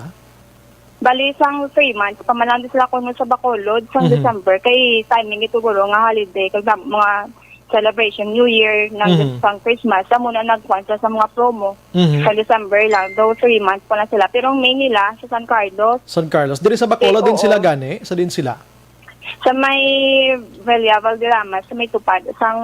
Bali, sang three months pa man lang di sila kuno sa Bacolod, sang Mhm. December, kay timing ito, guro, nga holiday, kag dam-, mga celebration, New Year, nang Mhm. sang Christmas, sa muna nagkuhan sila sa mga promo. Mhm. Sa December lang, though three months pa lang sila. Pero ang main nila, sa San Carlos. San Carlos. Diri sa Bacolod Eh, din sila oo. gani? Sa din sila? Sa may Villa Valderrama, sa may tupad, sang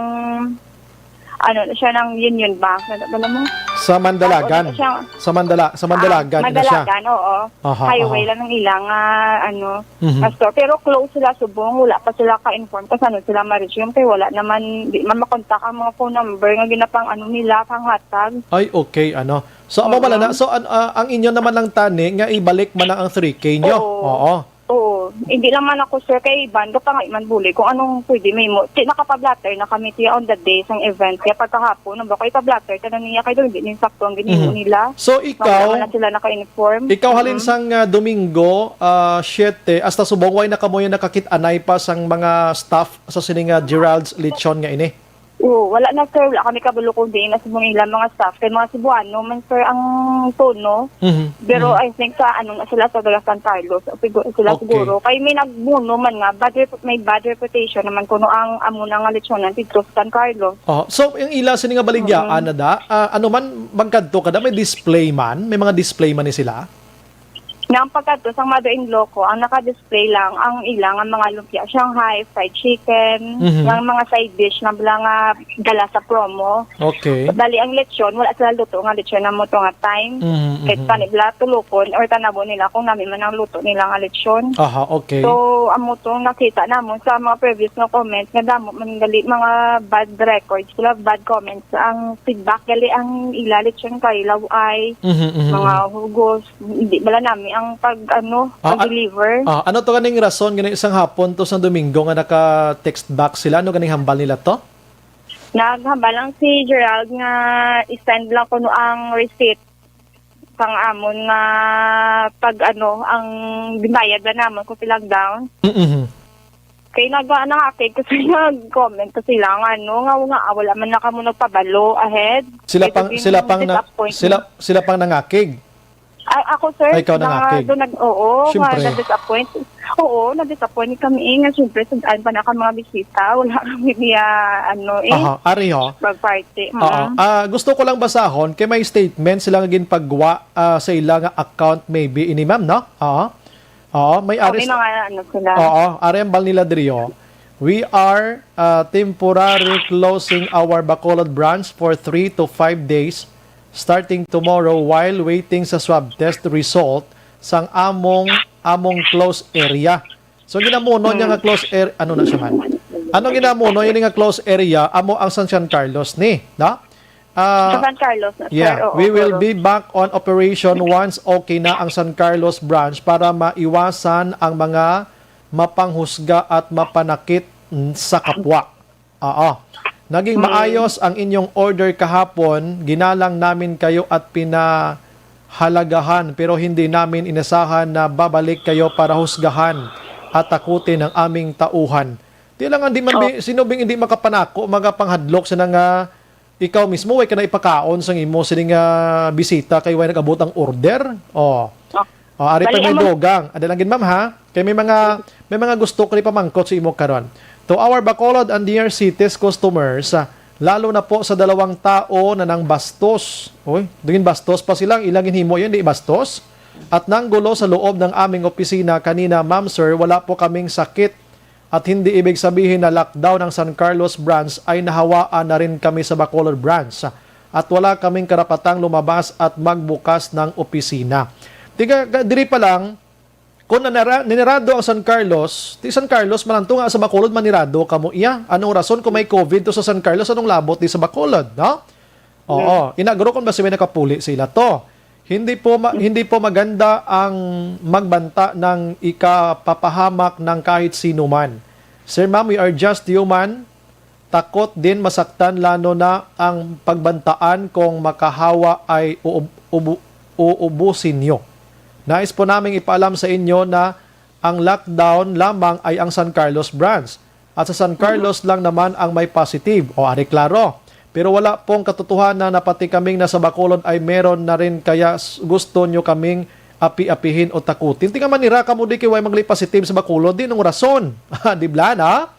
ano na siya, ng Union Bank. Ano ba naman? Sa Mandalagan. Ano siya? Sa Mandala-, sa Mandalagan Ah, na siya? Mandalagan, oo. Aha, Highway aha. lang ng ilang, ah, ano, Mhm. ah, store. Pero close sila subong, wala pa sila ka-inform kung saan sila ma-resume. Kaya wala naman, di man makontak ang mga phone number nga ginapang ano nila, panghatag. Ay, okay, ano. So, amo Oo. man na. So, an-, ah, ang inyo naman lang tani nga ibalik man lang ang three K nyo? Oo. Oo. Oo. Hindi lang man ako, sir, kay iban, kapangay man buli kung anong pwede may mo. Ti, nakapablatter na kami, tiya, on the day sang event. Kaya pagkahapon, nang bako ipablatter ka na niya, kay doon, hindi niya sakto ang ginimo Mhm. nila. So, Nga wala ikaw, man lang sila naka-inform. ikaw halin Mm. sang, ah, Domingo, ah, siyete, hasta subong, way na kamo yung nakakit-anay pa sang mga staff sa sining, ah, Gerald's Lechon nga ini? Oo, wala na, sir. Wala kami kabalo kung diin na subong ila mga staff. Kay mga Cebuano man, sir, ang tono. Mhm, Pero mhm. I think sa ano na sila sa taga San Carlos. Siguro, sila Okay. siguro. Kay may nagbuno man nga, bad rep-, may bad reputation naman kuno ang amo na nga lechonan dito sa San Carlos. Oh, so, yung ila sini nga baligyaan Mm. na da, ah, ano man, magkadto ka da, may display man? May mga display man ni sila? Nga ang pagkadto sa mother-in-law ko, ang naka-display lang ang ilang mga lumpia, Shanghai, fried chicken, Mhm. nga mga side dish na bala nga dala sa promo. Okay. Bali, ang lechon, wala sila luto nga lechon na mo to nga time. Mhm, Kahit mhm. pa nila tulukon or tanabo nila kung nami man ang luto nila nga lechon. Aha, okay. So, amo tong nakita namon sa mga previous nga comments nga damo man gali mga bad records sila, bad comments. Ang feedback gali ang ila lechon kay laway, Mhm, mhm, mga mhm. hugos. Hindi bala nami ang pag, ano, Ah, ah, pag-deliver. ah, ano to ganing rason gani isang hapon to sa Domingo nga naka-text back sila? Ano ganing hambal nila to? Naghambal lang si Gerald nga i-send lang kuno ang receipt sang amon nga pag, ano, ang binayad na namon kung silang down. Mm-hmm. Kay naga-, nangakig ko sa nag-comment ko sila nga, ano, nga, nga, ah, wala man na kamo nagpabalo ahead. Sila Kay pang, daw sila pang na, disappointment. sila, sila pang nangakig? Ay, ako, sir, Ay, ikaw nga nangakig. doon nag-, oo, nga Siyempre. na-disappoint. Oo, na-disappoint kami, eh, nga siyempre, sundaan pa na ka mga bisita. Wala kami niya, ano, eh, Aha, ari ho. mag-party. Oo. Mm. Ah, gusto ko lang basahon kay may statement sila nga ginpagwa, ah, sa ila nga account maybe ini, ma'am, no? Oo. Oo, may Oh, aris-, may mga ano sila. Oo, ari ang bal nila diri, oh. "We are, uh, temporary closing our Bacolod branch for three to five days starting tomorrow while waiting sa swab test result sang among, among close area." So, ginamuno niya nga close area, ano na siya man? Ano ginamuno niya nga close area? Amo ang San Juan Carlos ni, no? Ah, Sa San Carlos na, sir. yeah, Oo, we will pero be back on operation once okay na ang San Carlos branch para maiwasan ang mga mapanghusga at mapanakit sa kapwa. Oo. Naging Hmm. maayos ang inyong order kahapon. Ginalang namin kayo at pinahalagahan, pero hindi namin inasahan na babalik kayo para husgahan at takutin ang aming tauhan. Di lang, hindi man Oh. bi-, sino bing hindi makapanako, magapanghadlok sa nga ikaw mismo, way ka na ipakaon sang imo sini nga bisita kay way nag-abot ang order? Oh. Oh. Oh, ari pa Bali, may amo- dugang. Ada lang gid, ma'am, ha? Kay may mga, may mga gusto ko ni pamangkot sa imo karon. To our Bacolod and near cities customers, ah, lalo na po sa dalawang tao na nang bastos. Uy, dugin bastos pa sila. Ang ilang ginhimo yan, di bastos? At nang gulo sa loob ng aming opisina kanina, ma'am, sir, wala po kaming sakit. At hindi ibig sabihin na lockdown ang San Carlos branch ay nahawaan na rin kami sa Bacolod branch. At wala kaming karapatang lumabas at magbukas ng opisina. Tiga, ga-, diri pa lang, kung nanara-, ninirado ang San Carlos, ti San Carlos, mananto nga sa Bacolod, manirado kamo iya. Anong rason kung may COVID to sa San Carlos, anong labot di sa Bacolod, no? Oo, Mm. inagro kung basi may nakapuli sa ila to. Hindi po ma-, hindi po maganda ang magbanta ng ikapapahamak ng kahit sino man. Sir, ma'am, we are just human. Takot din masaktan, lalo na ang pagbantaan kung makahawa ay uub-, ubu-, uubusin nyo. Nais po naming ipaalam sa inyo na ang lockdown lamang ay ang San Carlos branch. At sa San Carlos lang naman ang may positive. O, ari klaro. Pero wala pong katotohanan na pati kaming nasa Bacolod ay meron na rin, kaya s-, gusto nyo kaming api-apihin o takutin. Tinga manira kamo di kay way magli positive sa Bacolod, di nung rason. Di bla na?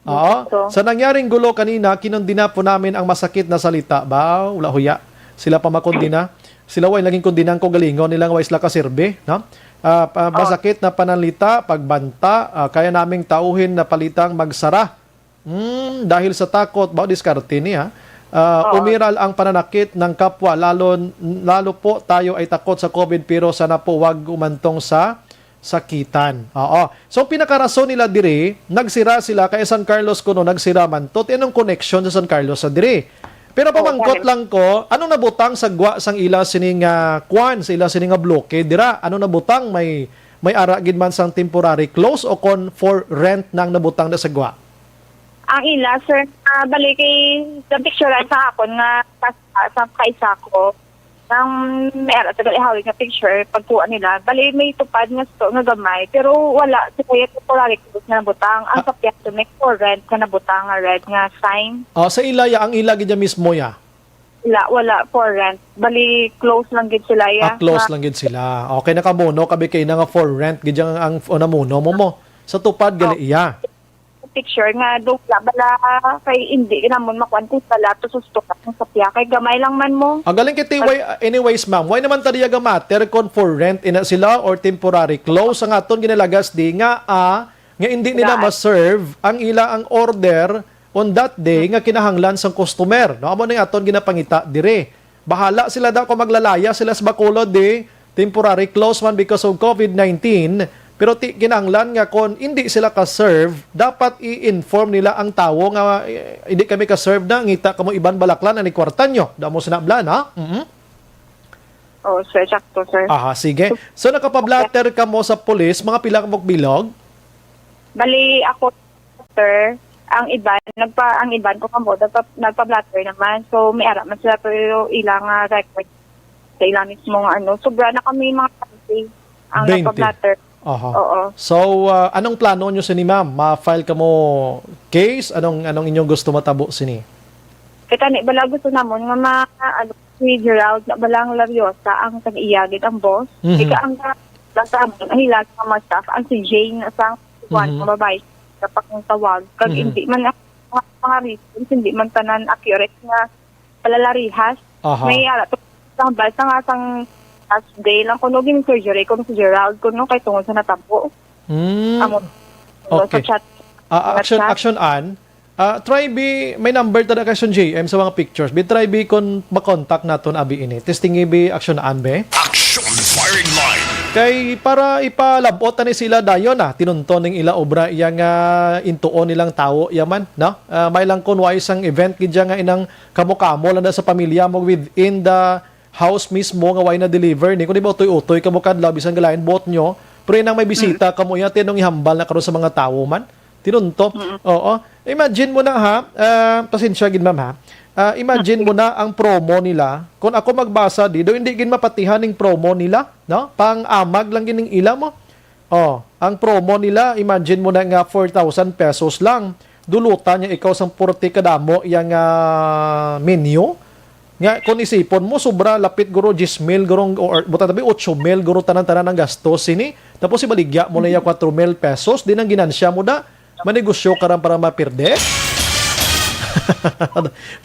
Oo. Gusto. Sa nangyaring gulo kanina, kinundina po namin ang masakit na salita. Ba, wala huya. Sila pa makundina. Sila way naging kundinang kaugalingon nila nga way sila kasirbi, no? Ah, pa-, Oh. masakit na pananalita, pagbanta, ah, kaya naming tauhin na palitang magsara. Hmm, dahil sa takot, ba, diskarte niya. Ah, Oo. umiral ang pananakit ng kapwa, lalo, lalo po tayo ay takot sa COVID, pero sana po wag umantong sa sakitan. Oo. So, pinakarason nila diri, nagsira sila kay San Carlos kuno, nagsira man to. Ti anong connection sa San Carlos sa diri? Pero Oo, pamangkot kung lang ko, anong nabutang sa gwa sang ila sini nga kwan, sa ila sini nga bloke dira? Ano nabutang? May, may ara gid man sang temporary close o kon for rent nang nabutang na sa gwa? Ang ila, sir, ah, bali kay sa picture sa akon nga pas-, sa kaisa ko, Ang may ara sa gali hawig nga picture, pagkuha nila, bali may tupad nga sto nga gamay, pero wala sila yung temporary clothes nga nabutang. Ang Ah. Sa piyato may for rent nga nabutang nga red nga sign. Oh, sa ila ya, ang ila gid ya mismo ya. Wala, wala for rent. Bali, close lang gid sila ya. Ah, close Nga lang gid sila. Okay, nakamuno kabi kay na nga for rent gid ang, ang o namuno mo mo. Sa tupad gali Oh. iya. Picture nga do wala bala kay hindi namon makuan kung sala to susto ka sa piya kay gamay lang man mo. Ah, galing kay T Y, anyways, ma'am, why naman ta diya ga matter kon for rent ina sila or temporary close ang aton ginalagas di nga, ah, nga hindi nila Right. ma-serve ang ila ang order on that day nga kinahanglan sang customer, no? Amo ning aton ginapangita dire. Bahala sila daw kung maglalaya sila sa Bacolod di temporary close man because of covid nineteen, pero ti kinahanglan nga kon hindi sila ka-serve, dapat i-inform nila ang tawo nga, eh, hindi kami ka-serve na, ngita kamo iban balaklan ani kwarta nyo. Damo sina bla, na? Mhm. Oh, sir, sakto, sir. Aha, sige. So, nakapablatter ka mo sa pulis, mga pila ka mo bilog? Bali, ako, sir, ang iban, nagpa-, ang iban ko kamo, nagpa-, nagpa-blotter naman. So, may ara man sila, pero ilang, ah, record sa ilang mismo nga ano. Sobra na kami mga twenty ang Twenty. Nagpa-blotter. Aha. Oo. So, ah, anong plano nyo sini, ma'am? Ma-file ka mo case? Anong, anong inyong gusto matabo sini? Kaya tani, bala gusto namon nga ma-, ano, si Gerald na bala ang Lariosa ang tag-iya gid ang boss. Mhm. Ika ang lang sa amon, ang ilang mga staff, ang si Jane na sa kuwan, Mhm. nga babae, kapag ang tawag. Kag Mhm. hindi man ang mga, mga reasons, hindi man tanan accurate nga palalarihas. Aha. May ara to, sang balsa nga sang last day lang kuno gin surgery kuno si Gerald kuno kay tungod sa natabo. Mm. Amo, sa Okay. chat. Ah, Sa action, chat. Action, Ann. Ah, try bi, may number ta na kay Action J M sa mga pictures. Bi, try bi kung makontak naton abi ini. Testing bi, Action Ann, be. Action firing line. Kay para ipalabot ani sila dayon, ah, tinunton ning ila obra iya nga intuon nilang tawo yaman, no? Ah, may lang kun wais ang event gid nga inang kamo-kamo lang na sa pamilya mo within the house mismo nga way na deliver ni, kundi ba utoy-utoy kamo kadlaw bisan galain buot nyo, pero inang may bisita kamo iya tinong ihambal na karon sa mga tawo man. Tinunto. Mm-mm. Oo. Imagine mo na, ha, ah, pasensya gid, ma'am, ha. Ah, imagine mo na ang promo nila. Kung ako magbasa di, do hindi gid mapatihan ning promo nila, no? Pang-amag lang gid ning ila mo. Oh, ang promo nila, imagine mo na nga four thousand pesos lang. Dulutan niya ikaw sang forty kadamo yang, ah, menu. Nga, kung isipon mo, sobra lapit guro diyes mil guro, or buta tabi, ocho mil guro tanan-tanan ang gastos sini. Tapos ibaligya mo na iya kwatro mil pesos, di nang ginansya mo da. Manegosyo ka ran para mapirde?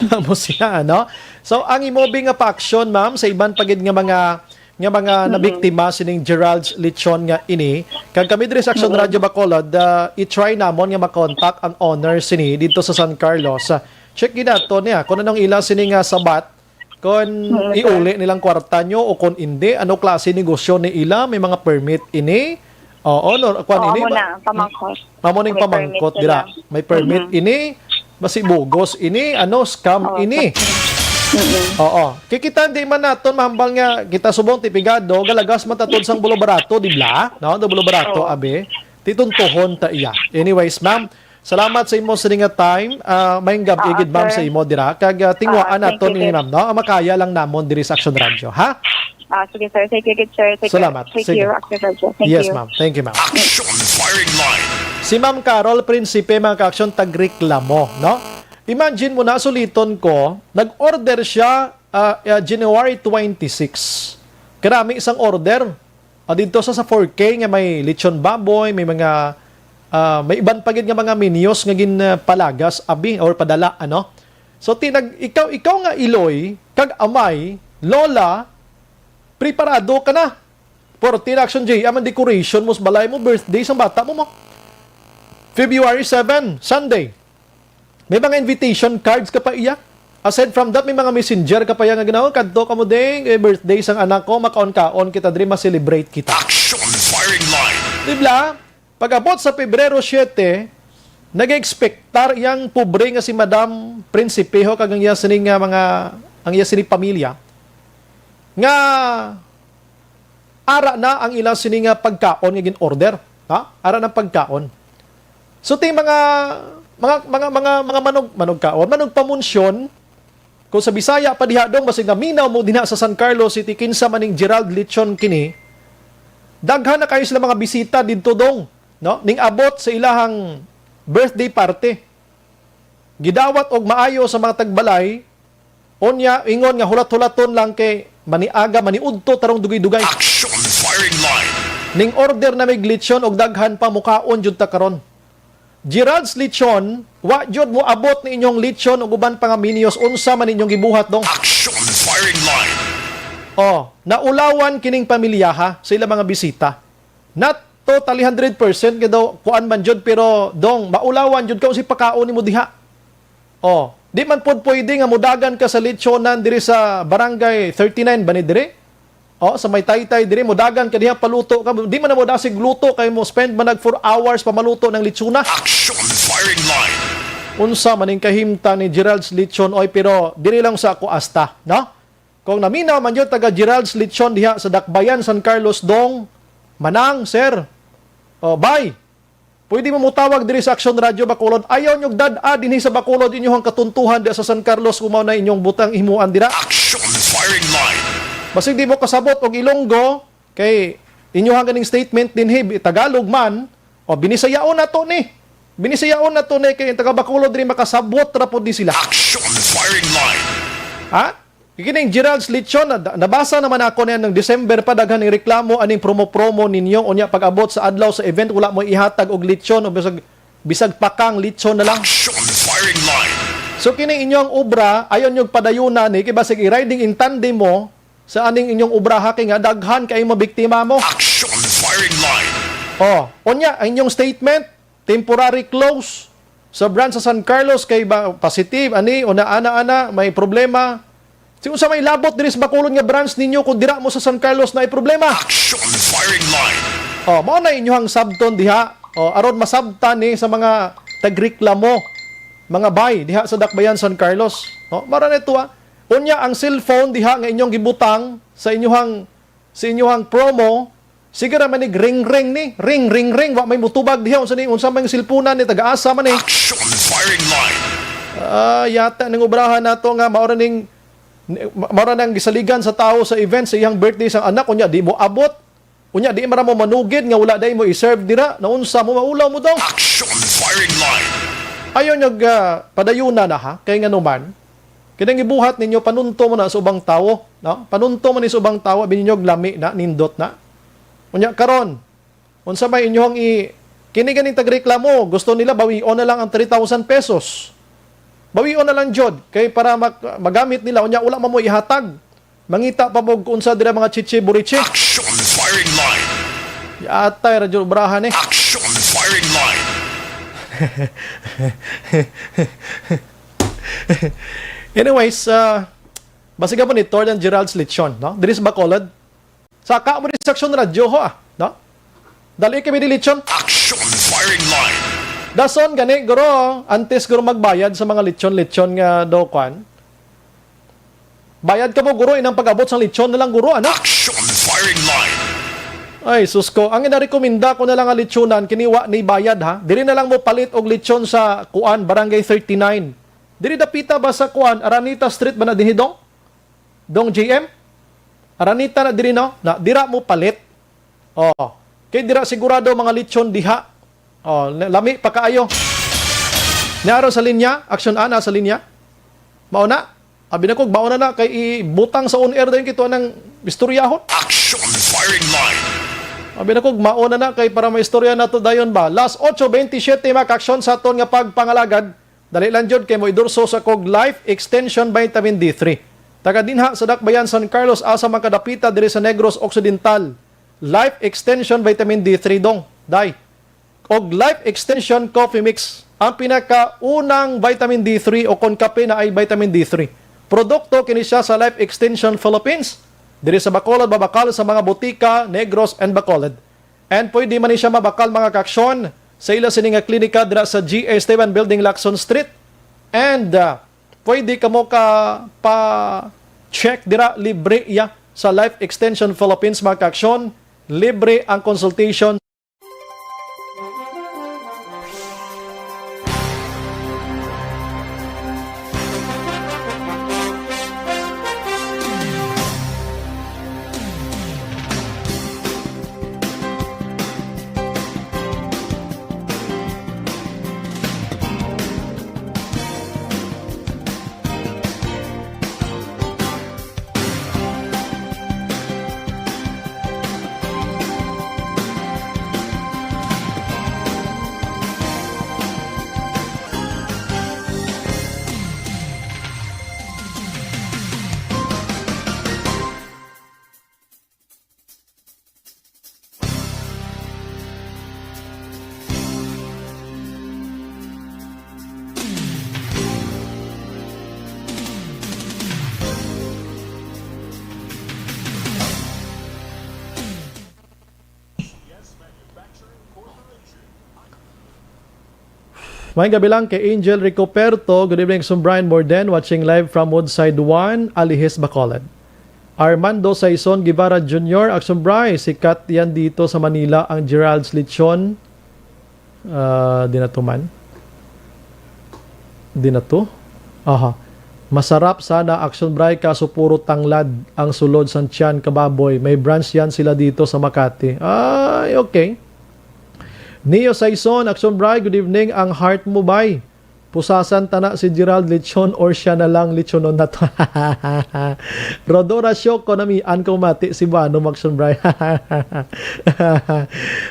Amo siya, ano? So, ang imo bi nga pa-action, ma'am, sa iban pa gid nga mga, nga mga Mm-mm. nabiktima sining Gerald's Lechon nga ini, kag kami diri sa Action Mm-mm. Radio Bacolod, ah, i-try namon nga makontak ang owner sini dito sa San Carlos. Ah, check gid nato niya kung anong ila sini nga sabat, kung Mm-mm, sir. iuli nilang kwarta nyo o kung hindi, ano klase negosyo ni ila, may mga permit ini. Oo, no, kwan Oo, ini, amo ma-, na, pamangkot. Amo ning May pamangkot permit dira. sila. May permit Mhm. ini, basi bugos ini, ano, scam Oo, ini. sir. Mm-mm. Oo. Kay kita di man naton mahambal nga kita subong ti pigado, galagas man ta tod sang bulo barato, di bla? No, do bulo barato, Oo. abi. Tituntohon ta iya. Anyways, ma'am, salamat sa imo sini nga time. Ah, mayong gab-i Oo, gid, ma'am, sir. sa imo dira. Kag, ah, tinguhaan Ah, thank naton you, ini, sir. ma'am, no? Ang makaya lang namon diri sa Action Radio, ha? Ah, sige, sir. Thank you, good sir. Thank Salamat. you. Thank Sige. you, Action Radio. Thank Yes, you. ma'am. Thank you, ma'am. Action Firing Line. Si Ma'am Carol Principe, mga ka-action, tagreklamo, no? Imagine mo na, suliton ko, nag-order siya, ah, ah, January twenty-six. Karami sang order. Ah, dito sa, sa four K nga may lechon baboy, may mga, ah, may iban pa gid nga mga menus nga gin, ah, palagas, abi, or padala, ano? So, tinag-, ikaw, ikaw nga iloy, kag amay, lola, preparado ka na. Forty na, Action J M, ang decoration mo sa balay mo, birthday sang bata mo, mo. February seven, Sunday. May mga invitation cards ka pa iya. Aside from that, may mga messenger ka pa iya nga ginawa. Kadto ka mo, ding, eh, birthday sang anak ko, makaon-kaon kita diri, ma-celebrate kita. Action Firing Line. Di bla? Pag-abot sa Pebrero siete, nag-expectar yang pobre nga si Madam Prinsipeho kag ang iya sini nga mga, ang iya sini pamilya nga ara na ang ila sini nga pagkaon nga gin-order, ha? Ara na pagkaon. So, ti mga, mga, mga, mga, mga manog, manog kaon, manog pamunsyon, Kung sa Bisaya pa diha, Dong, basig naminaw mo dinha sa San Carlos City, kinsa man ning Gerald Lechon kini, daghan na kayo sila mga bisita didto, Dong, no? Ning abot sa ilahang birthday party. Gidawat og maayo sa mga tagbalay, unya ingon nga hulat-hulaton lang kay maniaga, maniudto tarong dugay-dugay. Action firing line. Ning order na mig lechon og daghan pa, mukaon jud ta karon. Gerald's Lechon, wa jud mo abot ni inyong lechon ug uban pa nga menus, unsa man inyong gibuhat, Dong? Action firing line. Oh, naulawan kining pamilyaha sa ilang mga bisita. Not totally hundred percent nga daw kuan man jud, pero, Dong, maulawan jud ka kung si pakaon nimo diha. Oh, di man pod pwede nga mudagan ka sa lechonan diri sa Barangay thirty-nine ba ni diri? Oh, sa may Taytay diri, mudagan ka diha, paluto ka. Di man na mo dasig luto kay mo spend man nag four hours pa maluto ng lechona. Action firing line. Unsa man ning kahimta ni Gerald's Lechon, oy, pero diri lang sa ako asta, no? Kung naminaw man yun, taga Gerald's Lechon diha sa Dakbayan, San Carlos, Dong, Manang, sir. Oh, bay. Pwede mo mutawag diri sa Action Radio Bacolod. Ayaw nyo dad-a dinhi sa Bacolod inyuhang katuntuhan diha sa San Carlos kung mao na inyong butang himuan dira. Action firing line. Basig di mo kasabot og Ilonggo, kay inyuhang ganing statement dinhi, bi-, Tagalog man, o binisayaon nato ni. Binisayaon nato ni kay ang taga Bacolod diri makasabot ra pud ni sila. Action firing line. Ha? Kining Gerald's Lechon, na-, nabasa naman ako niya ng December pa, daghan ning reklamo aning promo-promo ninyo. Unya, pag-abot sa adlaw sa event, wala mo ihatag og lechon o bisag, bisag pakang lechon na lang. Action firing line. So, kining inyong obra, ayon yung padayunan ni, kay basig i-riding in tandem mo sa aning inyong obra, ha, kay nga daghan kay mga biktima mo. Action firing line. Oh, unya, ang inyong statement, temporary close sa branch sa San Carlos kay ba positive, ani, o na, ana, ana, may problema. Si unsa may labot diri sa Bacolod nga branch ninyo kung dira mo sa San Carlos na ay problema? Action firing line. Oh, mao na inyohang sabton diha. Oh, aron masabtan ni sa mga tagreklamo, mga bay diha sa Dakbayan, San Carlos. Oh, mara na ito, ah. Unya ang cellphone diha nga inyong gibutang sa inyuhang, sa inyuhang promo, sige ra man ning ring ring ni, ring ring ring, wa may mutubag diha, unsa ni, unsa may cellphone ni, taga-asa man ni? Action firing line. Ah, yata ning obrahan nato nga mao ra ning, ma-, mao ra nang gisaligan sa tawo sa event sa iyang birthday sang anak, unya di mo abot. Unya di man ra mo manugid nga wala day mo i-serve dira. Naunsa mo, maulaw mo daw? Action firing line. Ayaw nyo, ah, padayuna na, ha, kay ngano man, kining gibuhat ninyo, panunto mo na sa ubang tawo, no? Panunto mo ni sa ubang tawo, abi ninyo lami na, nindot na. Unya karon, unsa may inyong i-, kini ganing tagreklamo, gusto nila bawion na lang ang three thousand pesos. Bawion na lang jud kay para mak-, magamit nila, unya wala man mo ihatag. Mangita pa mo kung unsa dira mga chichi burichi. Action firing line. Yatay ra jud obrahan eh. Action firing line. Anyways, ah, basiga mo ni Tor ng Gerald's Lechon, no? Diri sa Bacolod. Sa ka mo ni sa Action Radio, ho, ah, no? Dali kami ni Lechon. Action firing line. Dason gani, guro, antes guro magbayad sa mga lechon-lechon nga do kwan. Bayad ka mo, guro, inang pag-abot sang lechon na lang, guro, ano? Action firing line. Ay, sus ko. Ang inarekomenda ko na lang nga lechonan, kini wa ni bayad, ha? Diri na lang mo palit og lechon sa kuan, Barangay thirty-nine. Diri dapita ba sa kuan, Araneta Street ba na dinhi, Dong? Dong J M? Araneta na diri, no? Na, dira mo palit. Oh. Kay dira sigurado mga lechon diha. Oh, na-, lami pa kaayo. Niaro sa linya, Action Ana sa linya. Mao na. Abi na kog mao na na kay ibutang sa on air dayon kito nang istoryahon. Action firing line. Abi na kog mao na na kay para maistorya nato dayon ba. Last ocho twenty-seven, mga ka-action, sa aton nga pagpangalagad. Dali lang jud kay mo idurso sa kog Life Extension Vitamin D three. Taga dinha sa Dakbayan, San Carlos, asa man kadapita diri sa Negros Occidental. Life Extension Vitamin D three, Dong, Day. Og Life Extension Coffee Mix, ang pinakaunang vitamin D three o kon kape na ay vitamin D three. Produkto kini siya sa Life Extension Philippines, diri sa Bacolod, mabakal sa mga botika, Negros, and Bacolod. And pwede man ni siya mabakal, mga ka-action, sa ila sini nga klinika dira sa G A Esteban Building, Lacson Street. And, ah, pwede kamo ka pa-check dira, libre iya sa Life Extension Philippines, mga ka-action. Libre ang consultation. May gabi lang kay Angel Ricoperto. Good evening, Action Brian Morden, watching live from Woodside one, Alihis, Bacolod. Armando Saison Guevara Junior, Action Brian, sikat yan dito sa Manila, ang Gerald's Lechon. Ah, di na to man. Di na to. Aha. Masarap sana, Action Brian, kaso puro tanglad ang sulod sang tiyan, kababoy. May branch yan sila dito sa Makati. Ay, okay. Neo Saison, Action Brian, good evening. Ang heart mo, bay. Pusasan ta na si Gerald Lechon or siya na lang lechonon nato. Rodora Shoko, namian ko mati si Bano, Action Brian.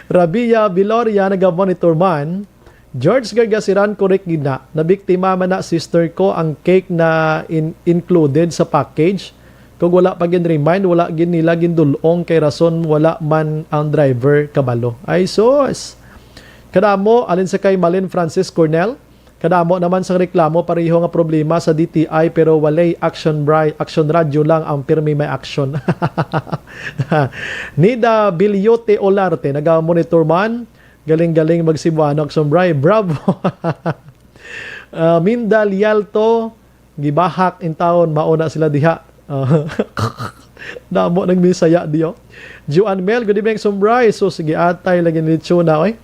Rabia Biloria, naga-monitor man. George Gargasiran, correct gid na. Nabiktima man na, sister ko, ang cake na in- included sa package. Kung wala pa gin-remind, wala gid nila gindul-ong kay rason wala man ang driver kabalo. Ay, sus! Kadamo, alin sa kay Malin Francis Cornell? Kadamo naman sang reklamo, pareho nga problema sa D T I, pero walay action, Bri-, action radyo lang ang pirmi may action. Nida Bilyote Olarte, naga-monitor man. Galing-galing mag-Cebuano, Action Bri. Bravo! Ah, Minda Lialto, gibahak intawon, mauna sila diha. Ah, damo nang Bisaya diyo. Juan Mel, good evening, Action Bri. So, sige, atay lagi ni Chuna, oy.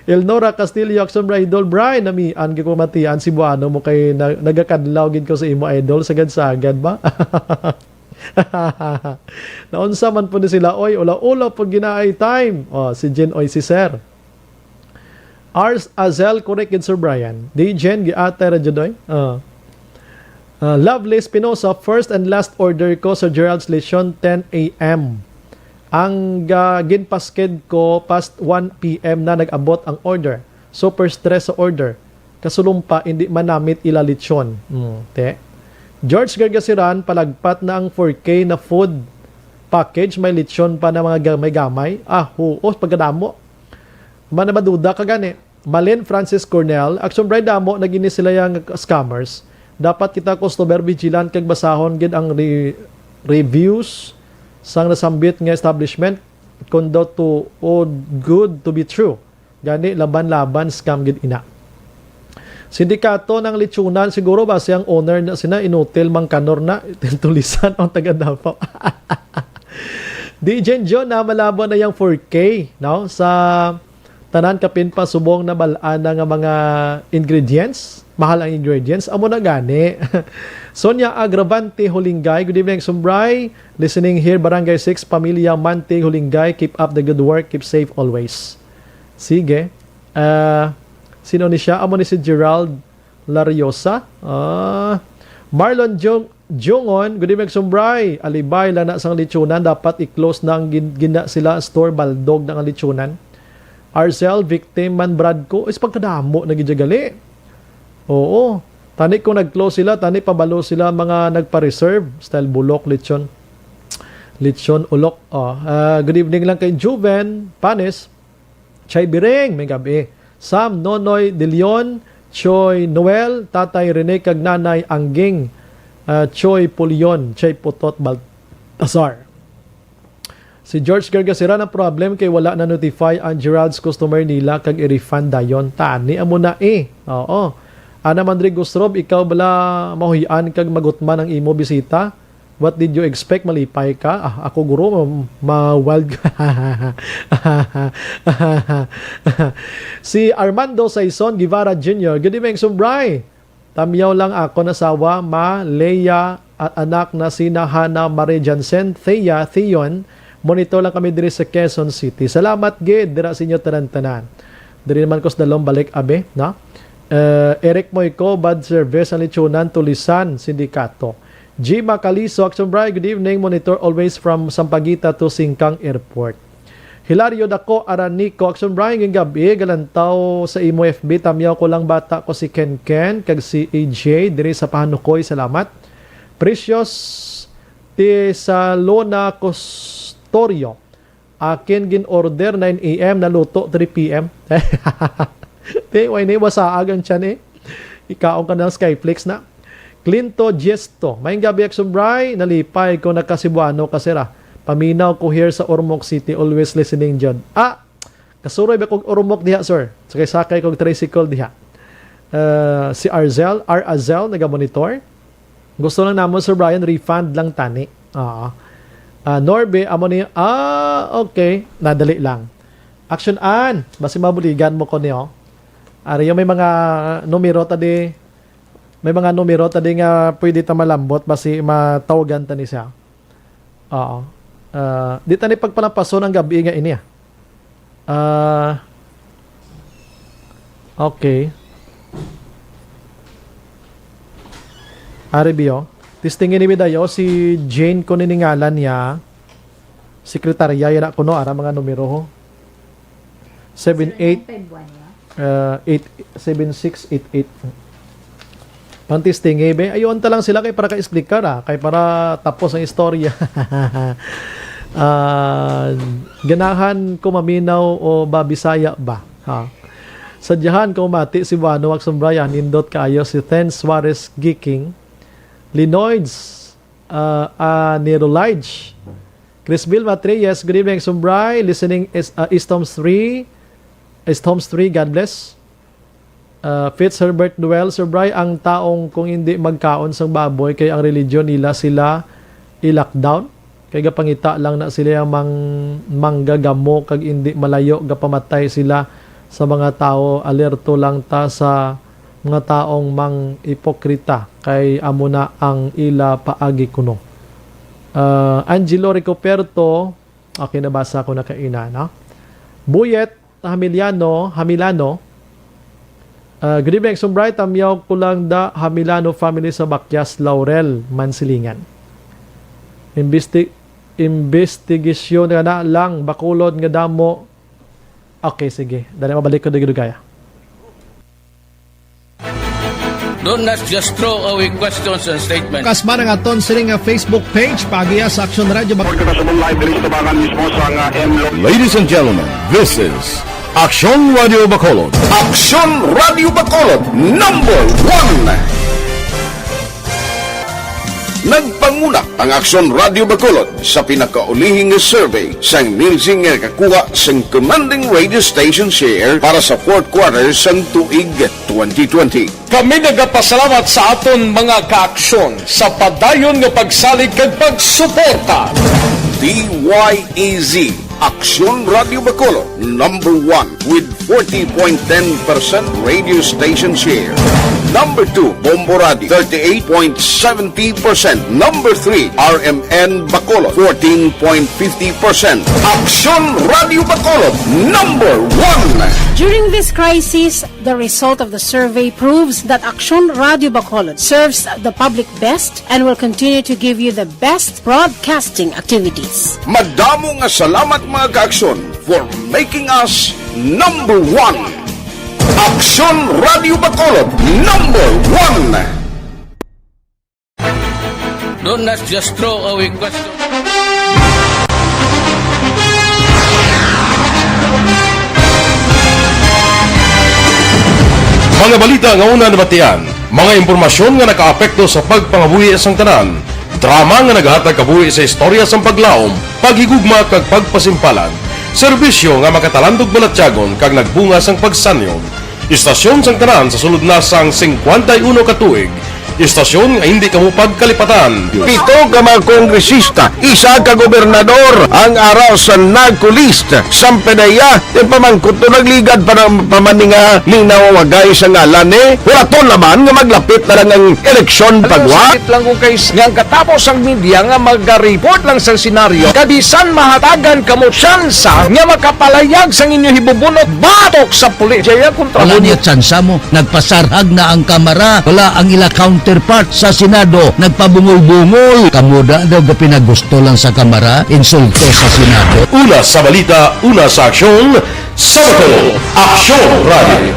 Elnora Castillo, Action Bri, Idol Bri, namian gid ko matian Cebuano mo kay na, nagakadlaw gid ko sa imo, Idol, sagad-sagad ba? Naunsa man po ni sila, oy, ula-ula pag ginaay time. Oh, si Jen, oy, si Sir. Ars Azel, correct gid, Sir Brian. Di Jen, giatay ra jud, oy. Ah. Ah, Lovely Espinosa, first and last order ko sa Gerald's Lechon, ten a m. Ang, ah, ginpasked ko, past one p m na nag-abot ang order. Super stress sa order. Kasulumpa, hindi manamit ila lechon. Hmm, te. George Gargasiran, palagpat na ang four K na food package, may lechon pa na mga gamay-gamay. Ah, huos, pagkadamo. Mana maduda ka gani. Malin Francis Cornell, Action Brian, damo na gini sila yang scammers. Dapat kita customer vigilant kag basahon gid ang re-, reviews sang nasambit nga establishment kung daw to, o good to be true. Gani, laban-laban, scam gid ina. Sindikato ng lechonan, siguro ba siyang owner na sina, inutil, mangkanor na, tulisan ang taga Davao. D J John, na malabo na yung four K, no? Sa tanan kapin pa subong na bal-an na nga mga ingredients, mahal ang ingredients, amo na gani. Sonia Agravante Hulingay, good evening, Sumbray. Listening here, Barangay six, Pamilya Mantig Hulingay. Keep up the good work. Keep safe always. Sige. Ah, sino ni siya? Amo ni si Gerald Lariosa. Ah, Marlon Jung Jungon, good evening, Sumbray. Alibay lang na sang lechonan, dapat i-close na ang gin-, gina sila store, baldog na ang lechonan. Arcel, victim man brad ko. Is pagkadamo na gid gali. Oo. Tani kung nag-close sila, tani pabalo sila mga nagpa-reserve. Style bulok, lechon. Lechon, ulok. Oh, ah, good evening lang kay Juven Panes. Chay Biring, may gabi. Sam, Nonoy, De Leon, Choy Noel, Tatay Rene, kag Nanay Angging, ah, Choy Pulion, Chay Putot Baltasar. Si George Gargasiran, ang problem kay wala na notify ang Gerald's customer nila kag i-refund dayon. Tani amo na eh. Oo. Ana man diri, Gusrob, ikaw bala mahuy-an kag magutman ang imo bisita? What did you expect? Malipay ka? Ah, ako, guro, ma-, ma-wild ka. Si Armando Saison Guevara Junior, good evening, Sumbray. Tamyaw lang akon asawa, Ma Leia, at anak na sina Hana Marie Jansen, Thea, Theon. Monitor lang kami diri sa Quezon City. Salamat gid dira sa inyo tanan-tanan. Diri naman ko sa dalom balik, abi, no? Eh, Eric Moico, bad service ang lechonan, tulisan, sindikato. Jima Caliso, Action Brian, good evening. Monitor always from Sampaguita to Singkang Airport. Hilario Daco Aranico, Action Brian, ngayong gabi, galantaw sa imo F B, tamyaw ko lang bata ko si Ken Ken, kag si A J, diri sa Pahanukoy, salamat. Precious Tisalona Costorio, akin gin-order nine A M, naluto three P M. Te, way na yung masaag ang tiyan eh. Ikaon ka ng Skyflakes na. Clinto Diesto, mayong gabi, Action Bri. Nalipay ko nagka-Cebuano ka, sir, ah. Paminaw ko here sa Ormoc City, always listening dyan. Ah, kasuroy ba kog Ormoc diha, sir? Sakay-sakay kog tricycle diha. Ah, si Arzel, R Azel, naga-monitor. Gusto lang namon, Sir Brian, refund lang tani. Oo. Ah, Norby, amo ni, ah, okay. Nadali lang. Action Ann, basi mabuligan mo ko niyo. Ari yung may mga numero ta di, may mga numero ta di nga pwede ta malambot, basi matawagan ta ni siya. Oo. Ah, di ta ni pagpalampason ang gabi nga ini, ah. Ah, okay. Ari biyo. Testingin ni dayo si Jane ko ni ngalan niya. Sekretarya yan ako, no? Ara mga numero ho. Seven eight, uh, eight, seven six eight eight. Pantistingi, be. Ayun ta lang sila kay para ka-explicar, ah. Kay para tapos ang istorya. Ah, ganahan ko maminaw o ba Bisaya ba? Ha? Sadyahan ko mati si Buano, Action Brian, nindot kaayo si Then Suarez Giking, Linoids, ah, ah, Nero Lige. Crisville Matrias, good evening, Sumbray. Listening is, ah, East Homes three. East Homes three, God bless. Ah, Fitz Herbert Noel, Sumbray, ang taong kung hindi magkaon sang baboy kay ang religion nila sila i-lockdown. Kay gapangita lang na sila ang mang-, manggagamo kag hindi malayo gapamatay sila sa mga tawo. Alerto lang ta sa mga taong mang ipokrita kay amo na ang ila paagi kuno. Ah, Angelo Ricoperto, okay, nabasa ko na kaina, no? Buyet Hamiliano, Hamilano, ah, good evening, Sumbray, tamyaw ko lang da Hamilano family sa Bakyas, Laurel, Mansilingan. Imbesti-, imbestigasyon nga na lang, Bacolod nga damo. Okay, sige. Dali, mabalik ko dugay-dugaya. Don't not just throw away questions and statements. Kasba nga aton sini nga Facebook page, paagiha sa Action Radio Bac- Report kita sa live diri sa Tabangan mismo sa nga M Lo- Ladies and gentlemen, this is Action Radio Bacolod. Action Radio Bacolod, number one. Nagpanguna ang Action Radio Bacolod sa pinakaulihi nga survey sang Nielsen nga nakakuha sang commanding radio station share para sa fourth quarter sang tuig twenty twenty. Kami nagapasalamat sa aton mga kaaksyon sa padayon nga pagsalig kag pagsuporta. D Y E Z, Aksyon Radio Bacolod, number one with forty point ten percent radio station share. Number two, Bombo Radio, thirty-eight point seventy percent. Number three, R M N Bacolod, fourteen point fifty percent. Aksyon Radio Bacolod, number one. During this crisis, the result of the survey proves that Aksyon Radio Bacolod serves the public best and will continue to give you the best broadcasting activities. Madamo nga salamat, mga kaaksyon, for making us number one. Aksyon Radio Bacolod, number one. Don't not just throw away questions. Mga balita nga una nabatian, mga impormasyon nga nakaapekto sa pagpangabuhi sang tanan, drama nga naghatag kabuhi sa istorya sang paglaom, paghigugma kag pagpasimpalan, serbisyo nga makatalandog balatyagon kag nagbunga sang pagsanyon. Istasyon sang tanan sa sulod na sang singkwenta y uno ka tuig. Istasyon nga hindi kamo pagkalipatan. Pito ka mga kongresista, isa ka gobernador ang ara sa NAGCO list. Sampedeya, ti pamangkot to nagligad pa ng pamaninga minaw wagay sa ngalan ni. Wala to naman nga maglapit na lang ang eleksyon pagwa. Sakit lang kung kay nga ang katapos ang media nga maga-report lang sa senaryo. Kabisan mahatagan kamo tsansa nga makapalayag sang inyo hibubunot batok sa pulis. Jaya kontra Wala mo. Niya tsansa mo. Nagpasarhag na ang Kamara. Wala ang ila counterpart sa Senado. Nagpabungol-bungol. Kamo da daw gapinagusto lang sa Kamara, insulto sa Senado. Una sa balita, una sa aksyon, sa Bacolod, Aksyon Radio.